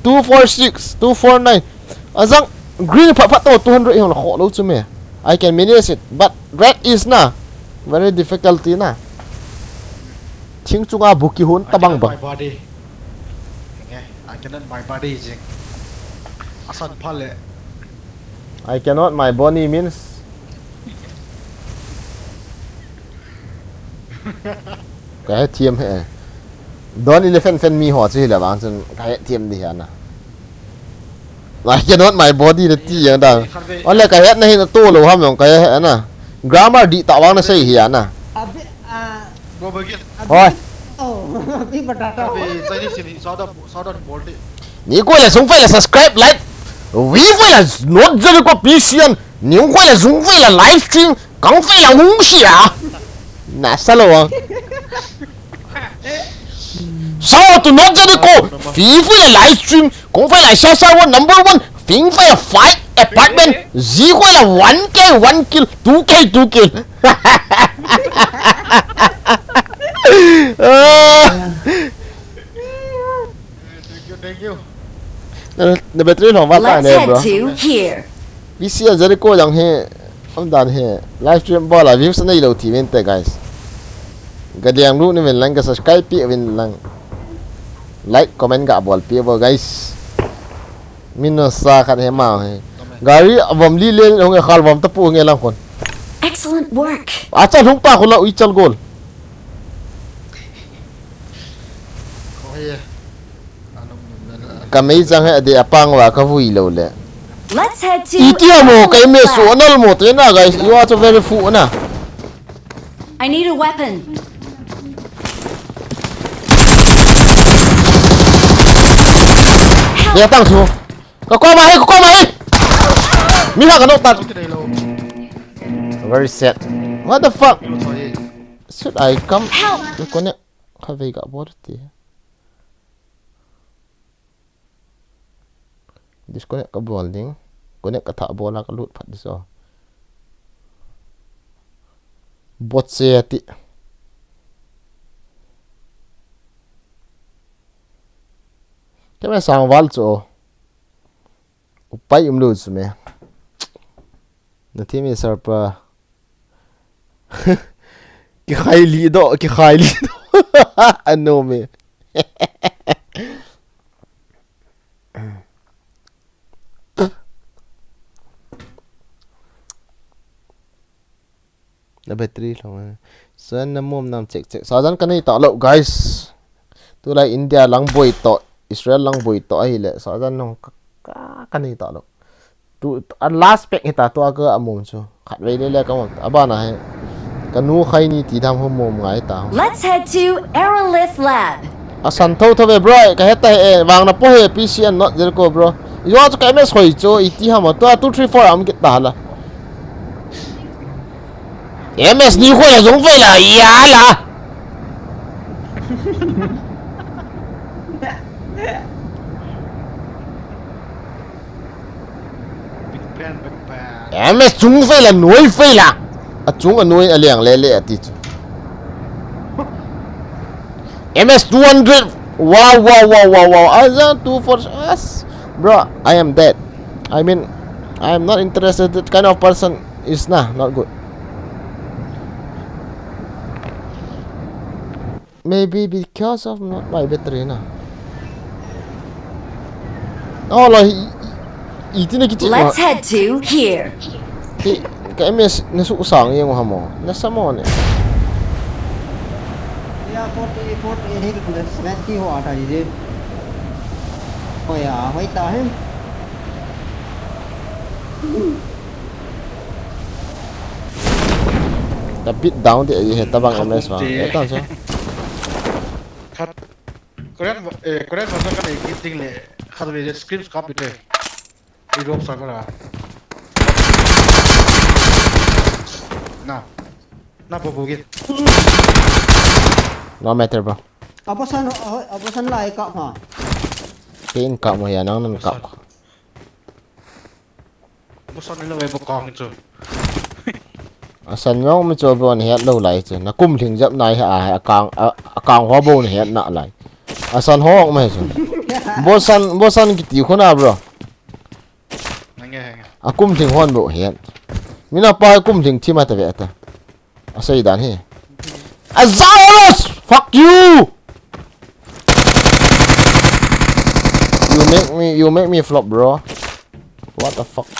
Two four six, two four nine. Azang green phat phat to two hundred hiong la kho lo chu me. I can manage it, but red is na very difficulty na. Thing chunga buki hun tabang bang. I cannot my body. Nge, I cannot my body jing. Asan phale. I cannot my body means. Ka he thiam he. Don elephant fan mi ho chi le bang chun ka he thiam di hia na. I cannot my body na ti yang dang. Ole ka he na hi na to lo ham yong ka he na. Grammar di ta wang na sei hia na. A bit, uh, Go back again. Hoi. Oh, a bit batata. Abi, Chinese in South of, South of Baltic. Ni ko le sung fe le subscribe, like. We fe le not jari ko P C N. Ni ko le sung fe le live stream. Kang fe le hung sia. Na sa lo ang. Sao tu not jari ko. Fi fe le live stream. Kung fe le sia sia one number one. Fing fe le five apartment. Zi ko le one K, one kill, two K, two kill. Ah. Thank you, thank you. Na, na battery long ba ta ne, bro. Let's head to here. P C N Jericho jang he, um dan he, live stream bol a views nei lo ti ven te, guys. Ga diang lu ni ven lang, ga subscribe pi ven lang. Like, comment ga bol pi bo, guys. Min na sa khat he ma he. Gari avom li le hong e khal vom ta pu nge lang kon. Excellent work. Acha lhung pa khula ui chal gol. Ka mei chang he de apang wa ka vui lo le. Let's head to Iti mo kai me so nal mo te na guys. You are so very fu na. I need a weapon. Dia tang su. Ka koma he, ka koma he. Mi ha ka nok tan. Very sad. What the fuck? Should I come? Help! Reconnect. Kha vei ka bol ti. Disconnect ka bol ding. Connect ka tha bol a ka lut phat di so. Bot se ati. Keme sang val chu. Upai um lo chu me. Na thi mi sir pa. Ki khai li do, ki khai li do. Ano me. Na battery long. San na mom nam check check. Sajan ka nei ta lo, guys. Tulai India lang boi to, Israel lang boi to ahile. Sajan nong ka, ka, ka nei ta lo. Tu, a last pack hita tu a ka a mom chu. Khat vei le le ka mom. Abana he. Ka nu khai ni ti dam ho mom ngai ta ho. Let's head to Aerolith Lab. A san tho tho ve, bro. Ka heta he, eh, vang na po he, P C N not Jericho, bro. Yo chu ka M S hoi chu, iti ham tu a two three four am kit ta la. M S ni khoi a jong ve la, ya la. Big pen, big pen. M S chung fe la, noi fe la. A chung a noi a liang le le a ti chu. M S two hundred. Wow, wow, wow, wow, wow. Azan two for us. Bro, I am dead. I mean, I am not interested. That kind of person is nah, not good. Maybe because of not my battery na. Oh, lo, i, i, iti na kichi. Let's head to here. Ti, ka M S na su sang yang hamo. Na samo ne. Ya, forty, forty, eight, plus twenty ho ata ije. Oh ya, hoi ta hai. A bit down ti ahi, tabang M S va. Khat. Etan so. Khat. Korean, eh, Korean version ka nei kit ding le. Khat ve screen kap ite. I drop sa ka la. Na. Na po po git. No matter, bro. Abusan, abusan lai kap ha. Kei in kap mo ya, nang nan kap. Abusan. Abusan ni lo e, bu kang chu. Asan jong mi chu bon het lo lai chu. Na kum lhing jep nai ha, a, akang, a, akang ho bon het na lai. Asan ho mai chu. Bosan, bosan kiti khu na, bro. Nange, nange. Akum lhing hon bo het. Mina pa kum lhing thi ma ta ve ta. Asei dan hi. Azarus! Fuck you! You make me, you make me flop, bro. What the fuck?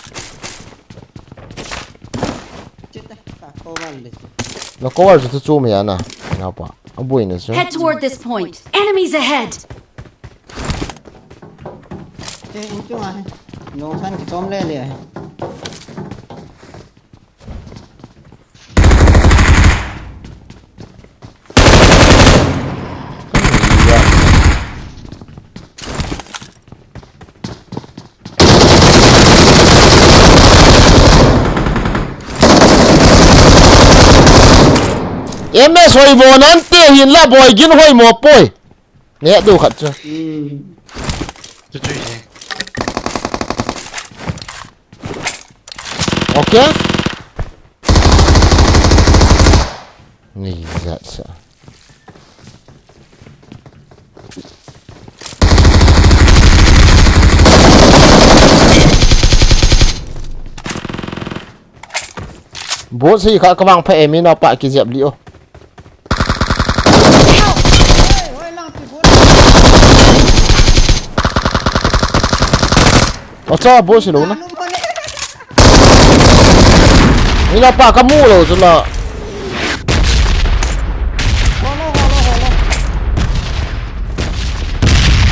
Na cover chu chu mai ana. Na pa. Abui na chu. Head toward this point. Enemies ahead! Che, in chung a he. Nong san kichom le le a he. M S hoi mo nante hin la boi gin hoi mo poi. Neh du khat chu. Hmm. Chu chu hi. Okay. Ni zat sa. Bot si kha ka vang pha e, mi napa kijep li o. Acha, bot si lo na. Mi napa ka mu lo chu la.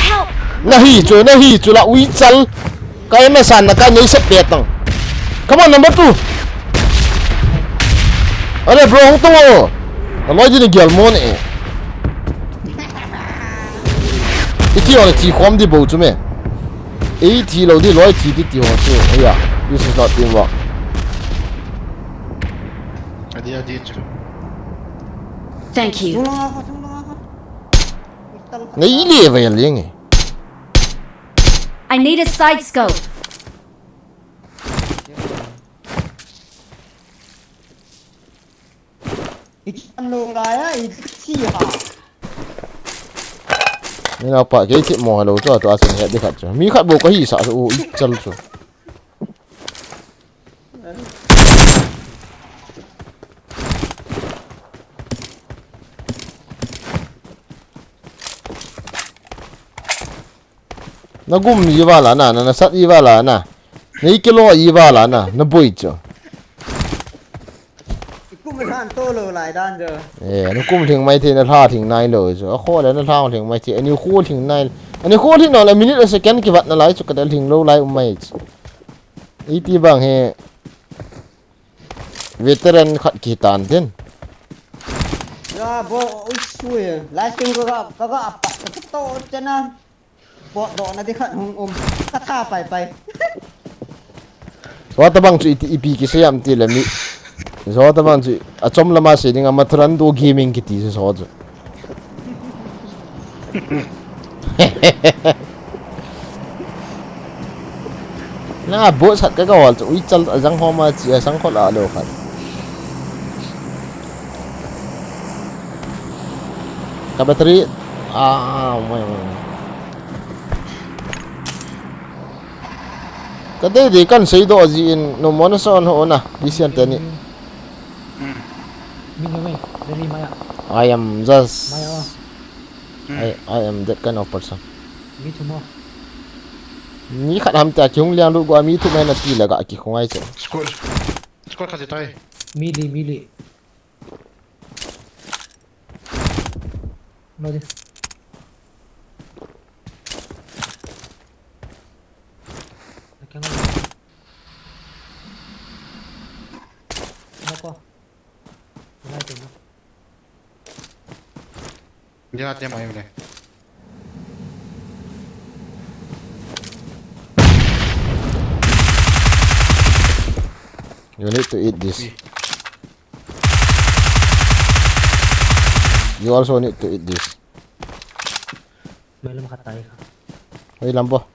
Help! Nahi chu, nahi chu la, ui chal. Ka M S an na ka nei sep pe tang. Come on, number two. Ale bro, hung tong o. Aloi di ni gel mo ne. Iti o le ti khom di bo chu me. Ei ti lo di loi ti di ti ho chu. Yeah, this is not teamwork. Adi, adi chu. Thank you. Nei le va yal yeng e. I need a side scope. Ikan lo la ya, i chi ha. Ni na pa, kei thip mo hello chu, tu a chun het di khat chu. Mi khat bo ka hi sa chu, u i chal chu. Na gum i vala na, na, na sat i vala na. Na i kilo i vala na, na boi chu. I kum han to lo lai dan chu. Eh, na kum thing mai thei, na lha thing nai lo chu. A kho le na lha thing mai thei, ani kho thing nai. Ani kho thing na la minute a second kivat na lai chu, ka da thing lo lai um mai chu. Iti bang he. Veteran khat kitan tin. Ya, bo, ui, sui. Live stream ko ka, ka, ka, apa, ka to chena. Bo, do na di khat hung um. Ka tha pai pai. Zo tabang chu iti, ipi kisei am ti le mi. Zo tabang chu achom lama sei ding a Matharan do gaming kiti chu zo chu. Na bo sat ka ka wal chu ui chal a jang homa chi a sang khol a lo khat. Ka battery a, a, mai, mai. Ka dei dei kan sei do ji in no mo na son ho na, bi sian te ni. Min yo mai, dari maya. I am just, maya. I, I am that kind of person. Mi thu mo. Mi khat ham ta kihung liang lu go mi thu mai na ti la ga ki khungai che. Squad. Squad khat tai. Mi li, mi li. Lo di. Lo ko. Dia tem mai le. You need to eat this. You also need to eat this. Mai lam khat tai kha. Hoi lam bo.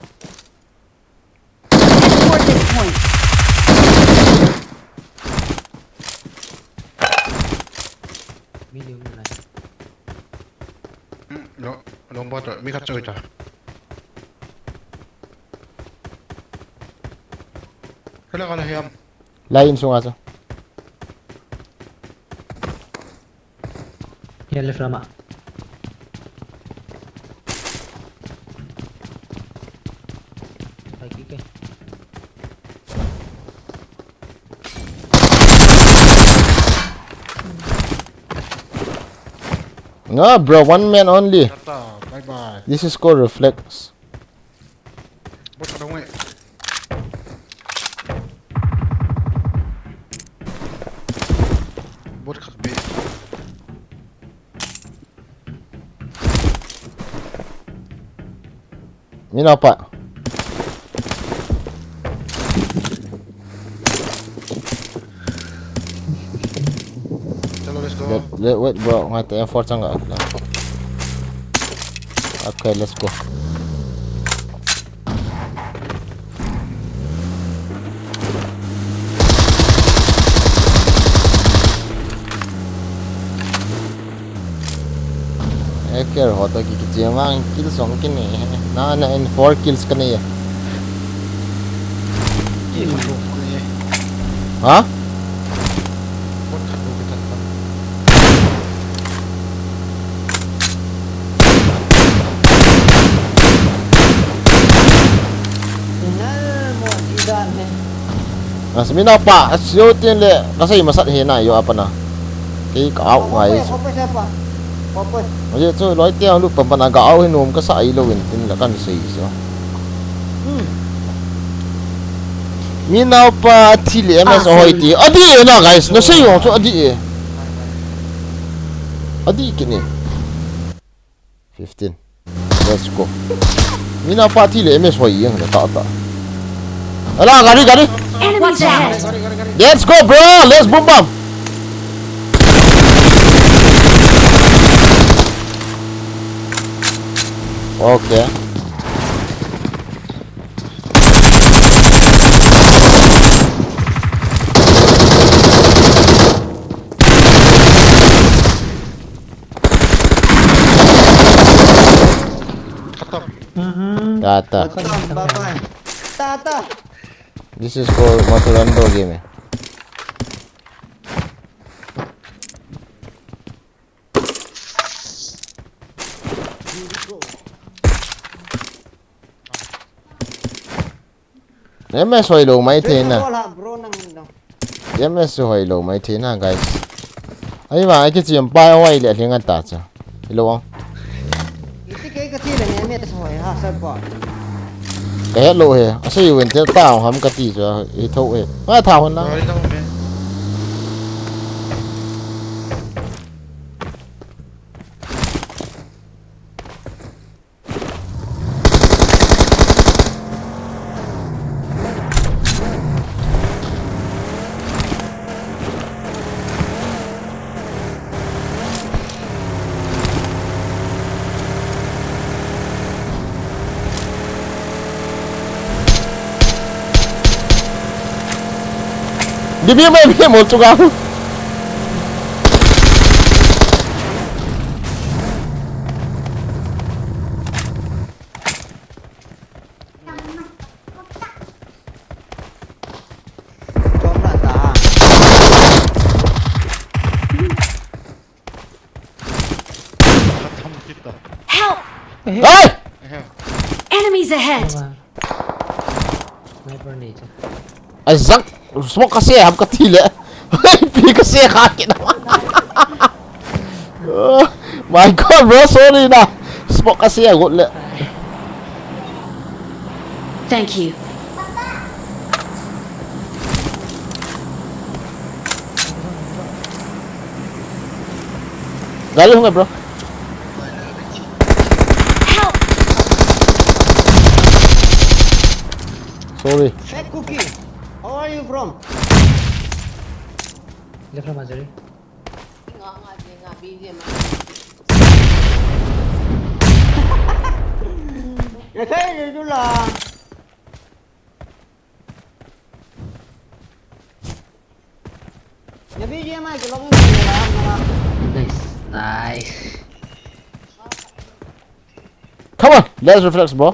Support this point. Mi liu mi lai. Hmm, lo, long bo to, mi khat choi ta. Kala kala hiam. Lai in sunga chu. Here, left lama. Pai ki ke. No, bro, one man only. Tata, bye bye. This is called reflex. Bot khat hung e. Bot khat be. Mi napa. Chalo, let's go. Let, let, wait, bro. Ngai ta M four chang ga. Okay, let's go. Hacker ho to ki, kicheng vang kill song kinei. Na, na in four kills kanei. Kill song kanei. Ha? Nal mo, di dan he. Asmi napa, asio tin le, kasei masat he na yo apana. Kei ka au ngai. Opo, opo, opo. Opo. Aje chu loi te lu pan pan ga au he nom kasa ai lo in tin la kan sei so. Hmm. Mi napa thi le M S hoi ti. Adi e na guys, na sei yo chu adi e. Adi kini. Fifteen. Let's go. Mi napa thi le M S hoi yang da ta ta. Ala, gari, gari. Enemies ahead. Let's go, bro. Let's boom bomb. Okay. Khatam. Mhm. Tata. Khatam, bye bye. Tata. This is called Maturando game eh. M S hoi lou mai thei na. Bro, nang no. M S hoi lou mai thei na, guys. Ai va, ai kichi em pai hoi le hling an ta cha. Hello ang. Iti ke ka ti le ne M S hoi ha sa pa. Ka het lou he. Asei wen te ta ham ka ti cha. I tho he. Ma tha hon na. Sorry, tha hon me. Di bi mai bi mo chu ga. Chom na ta. Help! Hey! Enemies ahead! Sniper ni cha. Azak, smoke ka se ham ka ti le. Pi ka se kha kit na. My God, bro, sorry na. Smoke ka se a got le. Thank you. Gari hung e, bro. Sorry. Fat Cookie, how are you from? Left from Azari. Ya kai ni tu la. Ya B G M I ke long ni la. Nice, nice. Come on, let's reflex, bro.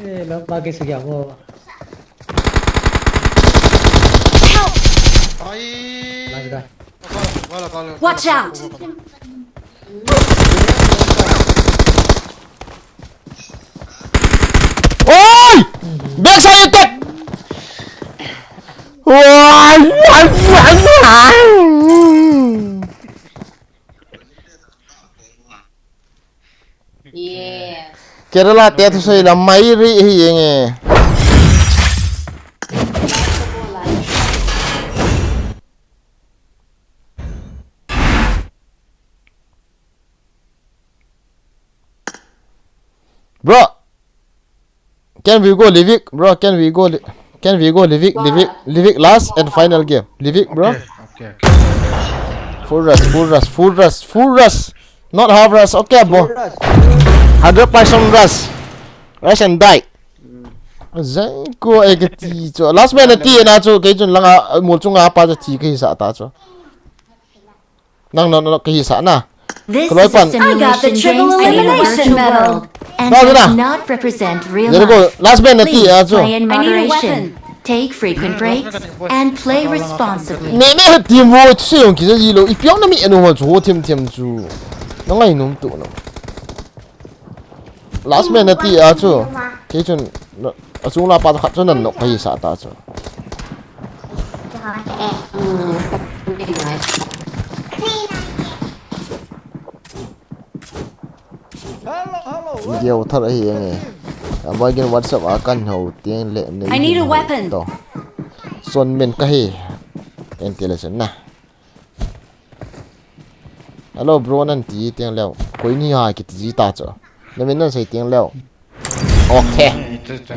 Eh, long pagi segi aku. Ai. Last guy. Kala, kala, kala, Watch kala, out! kala, kala. Oi! Backside attack! Oi! Yes. Kerala te thusei la mai ri hi yeng e. Bro, can we go Livik? Bro, can we go? Li- can we go Livik? Livik, Livik last and final game. Livik, bro. Okay, okay, okay. Full rush, full rush, full rush, full rush. Not half rush. Okay, bro. Hundred percent rush. Rush and die. Zai ko e ke ti chu. Last man ti na chu ke chun langa mol chunga pa chu ti ke sa ta chu. Nang no no ke sa na. This Kaloi is a pan. simulation game set in a virtual world and Nang no na. Does not represent real There you go. Life. Last man ti Please a chu. Play in moderation. Take frequent breaks and play responsibly. Ne ne team wo se yong ki ji lo. I piong na mi anu ho chu ho them them chu. Na ngai nom tu no. Last man ti a chu. Ke chun a chung la pa khat chu nan no ke sa ta chu. Hello, hello. Video thar ahi ang e. Amagin WhatsApp a kan ho tiang le nei. I need a weapon. To. Son men ka hi. Intelligent na. Hello bro nan ti tiang leo. Koi ni ha ki ti ta cho. Na min nan sei tiang leo. Okay. Ito, ito.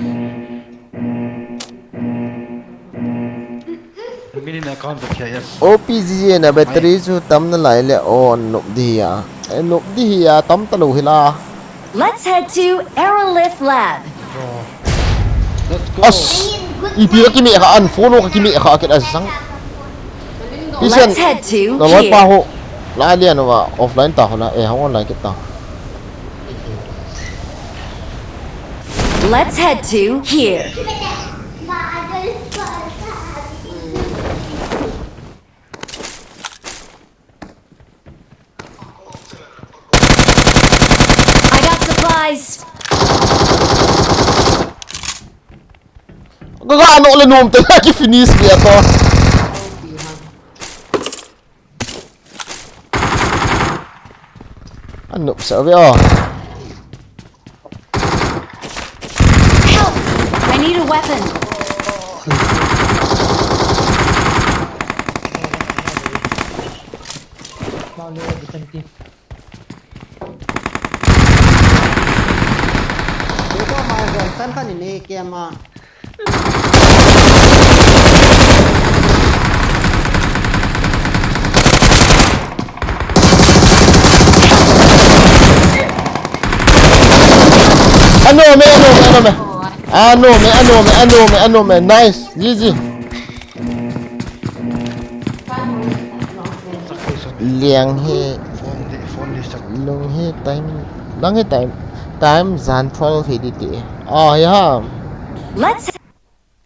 Mini na account ba kya, yes. O P G A na battery chu tam na lai le o an nop di hi a. E nop di hi a tam ta lo hi la. Let's head to Aerolith Lab. Let's go. As. Ipi ka kimi ka unfollow ka kimi ka kit asang. Pisen. Let's head to Na wai pa here. Ho. La lian wa offline ta ho na e ha online kit ta. Let's head to here. I got supplies. Ka ga no le nom te ki finish le to. An nop sa ve o. Help! I need a weapon. Mao le Vicente. Deka mai gal tan kan ni ke ma. Ano me, ano me, ano me. Ano me, ano me, ano me, ano me. Nice. G G. Liang he, Phone di, phone di sak. long he time, lang he time, time zan twelve he di ti. Oh, ya. Let's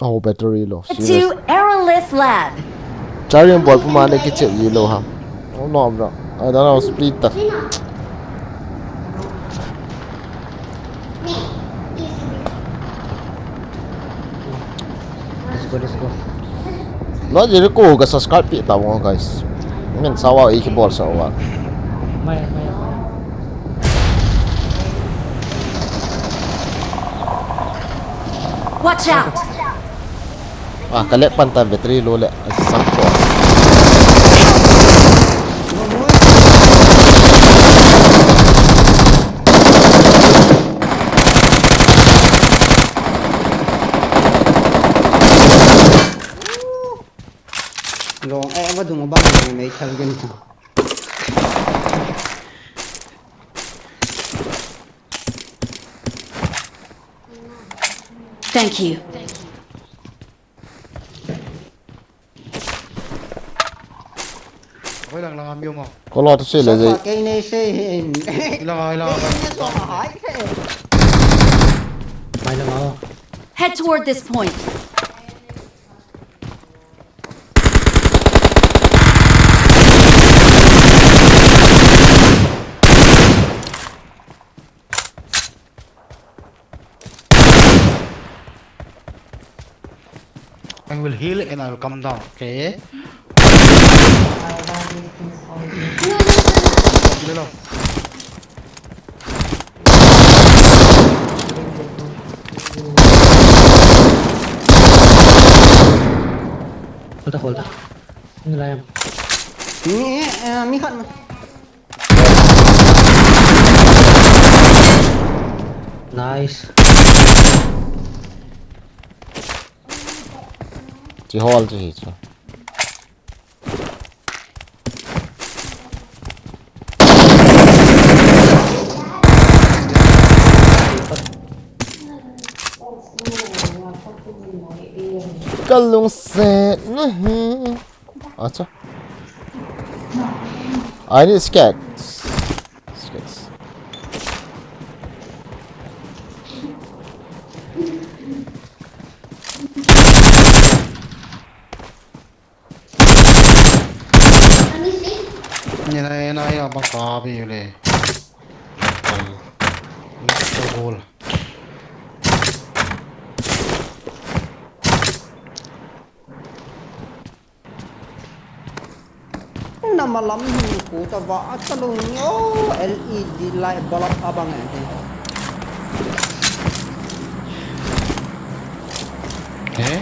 Oh, battery low. head Serious. To Aerolith Lab. Charging board puma le kiche ye lo ham. Oh no, bro. I don't know, split ta. Let's go, let's go. No, je ko ga subscribe pi ta mo, guys. Ngen sawa e ki bol sawa. Maya, maya, maya. Watch out! Ah, ka lek pan ta battery low le. Ai, sang ko. Long, eh, vadung abang long mei thal gin. Thank you. Hoi lang lang am yum o. Ko lo to se le je. Sa kei nei se hin. Ilang, ilang. Kei nei so hai se. Mai lang o. Head toward this point. I will heal and I will come down, okay? Hello. Hold on, hold on. Ni lai am. Mi, eh, mi khat ma. Nice. Chi hol chi hi chu. Kalungset na hi. Acha. I need skats. Skats. Ni na, na, ya, bang ka bi le. Ni ka bol. Namalam hin ku ta va a chalung o L E D light bulb abang e. Eh?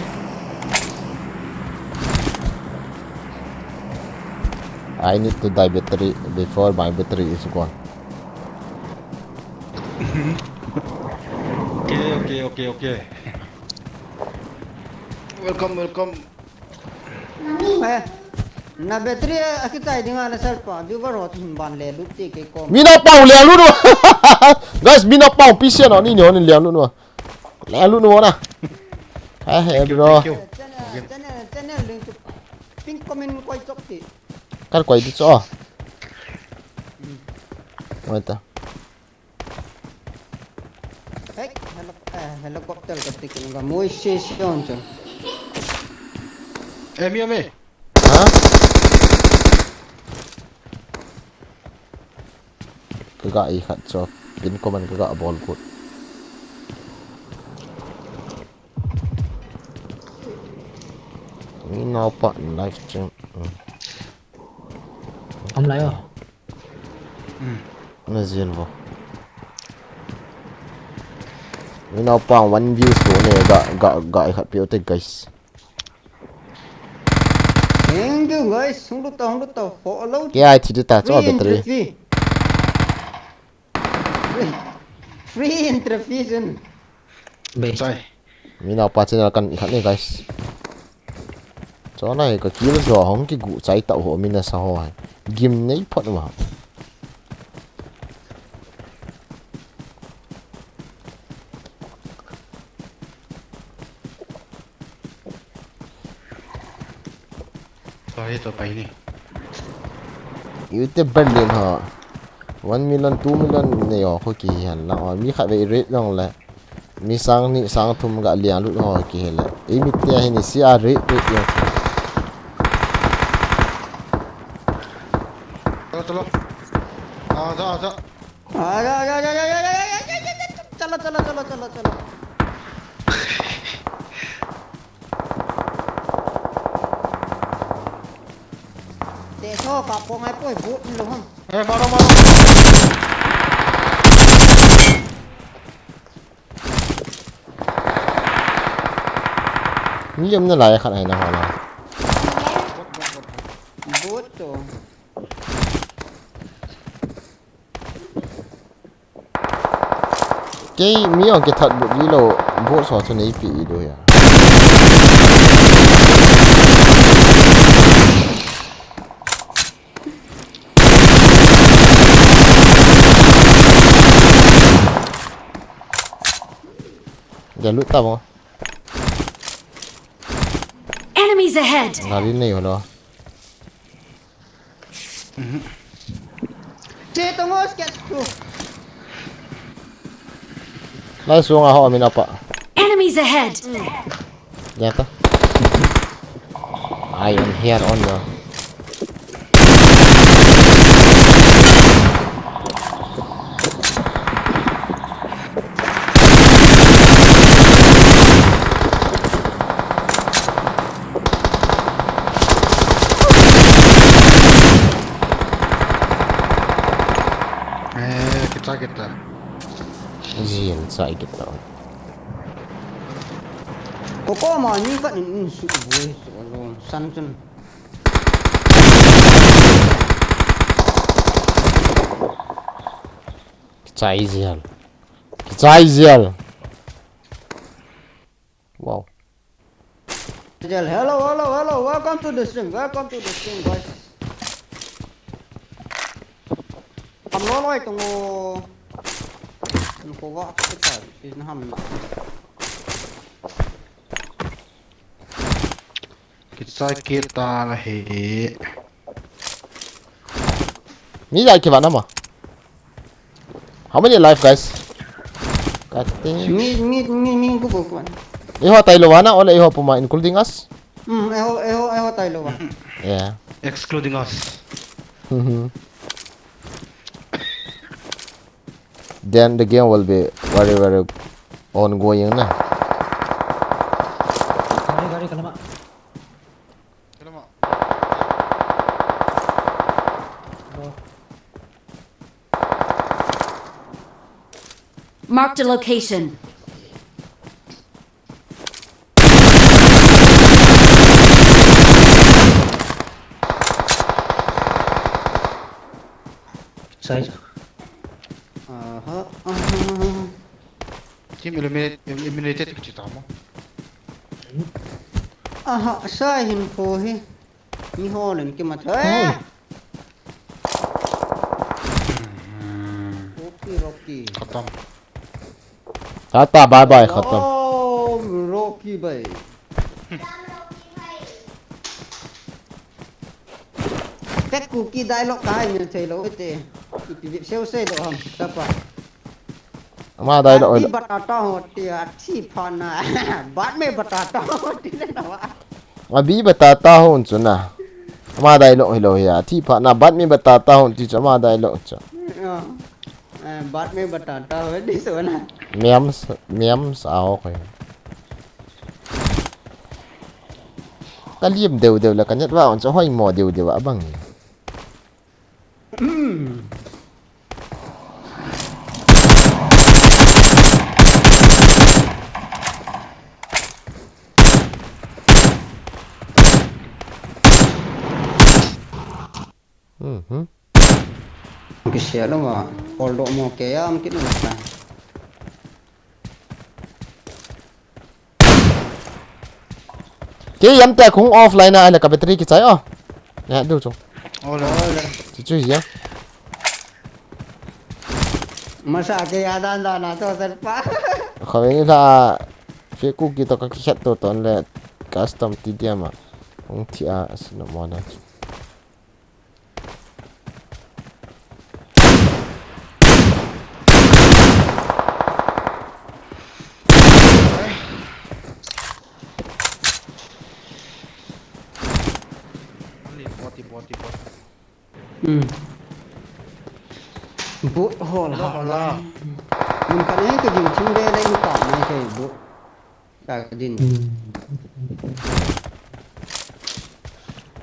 I need to die battery before my battery is gone. Okay, okay, okay, okay. Welcome, welcome. Eh, na battery akichai dinga na sir pa, viewer ho hin ban le lut ti kei kom. Mina pau le lut nu. Guys, mina pau P C no ni ni ho ni le lut nu. Le lut nu na. Hai hai bro. Thank you, thank you. Channel, channel, channel link chu pin comment koi chok ti. Kan koi ti chu. Wait a. Hey, heli-, eh, helicopter ka tikin ga moi se se on chu. Eh, mi, mi. Ha? Ka ga i khat chu. Pin comment ka ga bol kut. Mi naopa live stream. Hmm. Am lai o. Hmm. Na zin vo. Mi naopa one views to ne ga, ga, ga i khat pe u te guys. Thank you guys. Hung lut ta, hung lut ta. Ho lo. Ke ai thi ta cho battery. Free entry fee. Free, free entry fee chun. Be. Chai. Mi naopa channel kan i khat ne guys. Chona hi ka kill jo hong kiguh chai tau ho mi nasa ho hai. Gim nei phot ma. Sorry, to pai ni. YouTube ban din ho. One million, two million nei ho ko kihi hen lang o. Mi khat vei rate jong le. Mi sang ni sang thum ga liang lut ho kihi le. I mit nia hi ni sia rate rate jong. Chalo, chalo. Aa, ja, ja. Aa, ja, ja, ja. Chalo, chalo, chalo, chalo, chalo. Te so, ka ko ngai poi, boot ni lo ham. Eh, maro, maro. Mi um nalai khat hai na ho la. Boot to. Kei mi ong kithat but ji lou, boot so chu neipe i do ya. Dia lut ta bang. Enemies ahead! Gari nei ho lo. Che tong o, sketch tu. Lai sunga ho min apa. Enemies ahead! Dia ta. I am here on the. Eh, kicha kicha. Jin sai kita. Ko ko ma ni ka in in su bu su lo san chun. Kichai jial. Kichai jial. Wow. Hello, hello, hello. Welcome to the stream. Welcome to the stream, guys. Kam lo loi tung o. Kum ko ga kita. Is na ham na. Kicha kita la he. Mi jai kiva nama. How many alive, guys? Kati. Mi mi mi mi ko ko ko. Eiho tailou vana, ole eiho puma, including us. Hmm, eiho eiho eiho tailou va. Yeah. Excluding us. Mhm. Then the game will be very very ongoing na. Gari, gari, kalama. Hello, ma. Bro. Marked a location. Sai. Aha, aha. Team eliminate, eliminated kichi tamo. Aha, sai hin ko hi. Mi ho len ki mat. Eh! Rocky, Rocky. Khatam. Tata, bye bye, khatam. Oh, Rocky bhai. Tek ku ki dialogue ka hai mil thei lo te. Ipi vip seu sei do ham, tapa. Ama dialogue. Athi batata ho tia, athi phana. Baad mein batata ho tia na wa. Abhi batata hoon chu na. Ama dialogue hilou hi a. Athi phana, baad mein batata hoon ti chu ama dialogue chu. Ah. Eh, baad mein batata ho, di so na. Memes, memes a ho koi. Ka liam deu deu la ka net va on chu hoi mo deu deu a bang. Mhm. Kisia lo ma, although mo ke ya, am kin la ka. Ke yam ta kung offline a la ka battery kichai o. Ya du chu. Ole. Chu chu ya. Masa ke ya dan dan na to sir pa. Khawe ni la fe ku ki to ka ki khat to ton le custom ti dia ma. Ung thi a sino mo na. Boti, boti, boti. Hmm. Bot hol ha. Hola. Mun ka nei ka ding thim le le in ka nei ke bot. Ka din.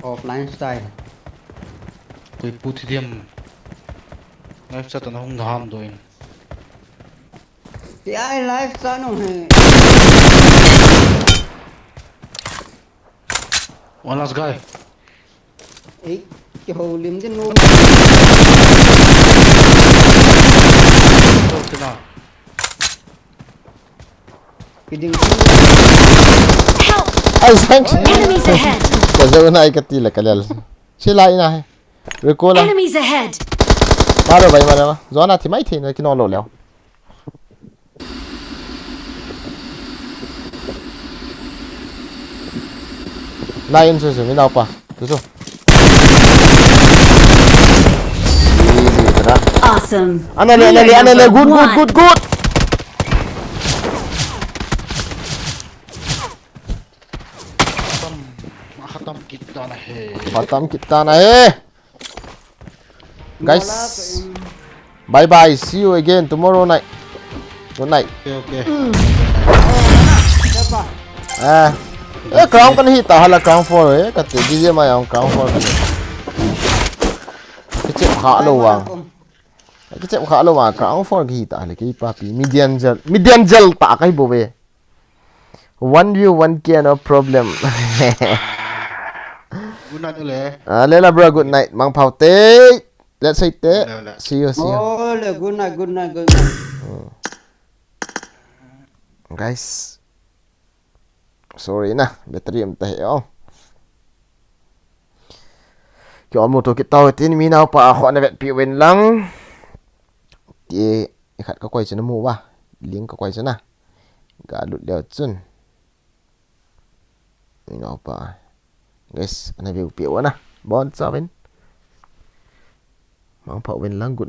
Offline style. Koi pu thi diam. Live chat na hung ham do in. Ti ai live chat no he. One last guy. Ei, ki ho lim din no. Close na. Ki ding. Help! Ai sang. Enemies ahead! Ka zau na ai ka ti la ka lel. Si la ina he. Recall la. Enemies ahead! Ma lo bai ma lo. Zona thi mai thi na ki no lo leo. Nai in su su, mi naupa. Su su. Easy, tara. Awesome. Ana le, ana le, ana le. Good, good, good, good. खत्म, खत्म कितना है? खत्म कितना है? Guys, bye bye. See you again tomorrow night. Good night. Okay, okay. Ah. Eh, crown kan hi ta hala crown four eh. Kati di je ma yang crown four. Kichem kha lo wang. Kichem kha lo wang crown four ki ta le ki papi. Median gel. Median gel ta kai bo ve. One view, one K, no problem. Good night, le. Ah, le la, bro, good night. Mang phau te. Let's say te. Le, le. See you, see you. Oh, le, good night, good night, good night. Hmm. Guys. Sorry na, battery um ta he, oh. Ki on mo to kit tau tin mi naupa a kho na vet pi wen lang. Ti, i khat ka koi chana mu wa. Ling ka koi chana. Ga lut leo chun. Mi naupa. Guys, ana view pi wa na. Bon chavin. Mang phau wen lang good.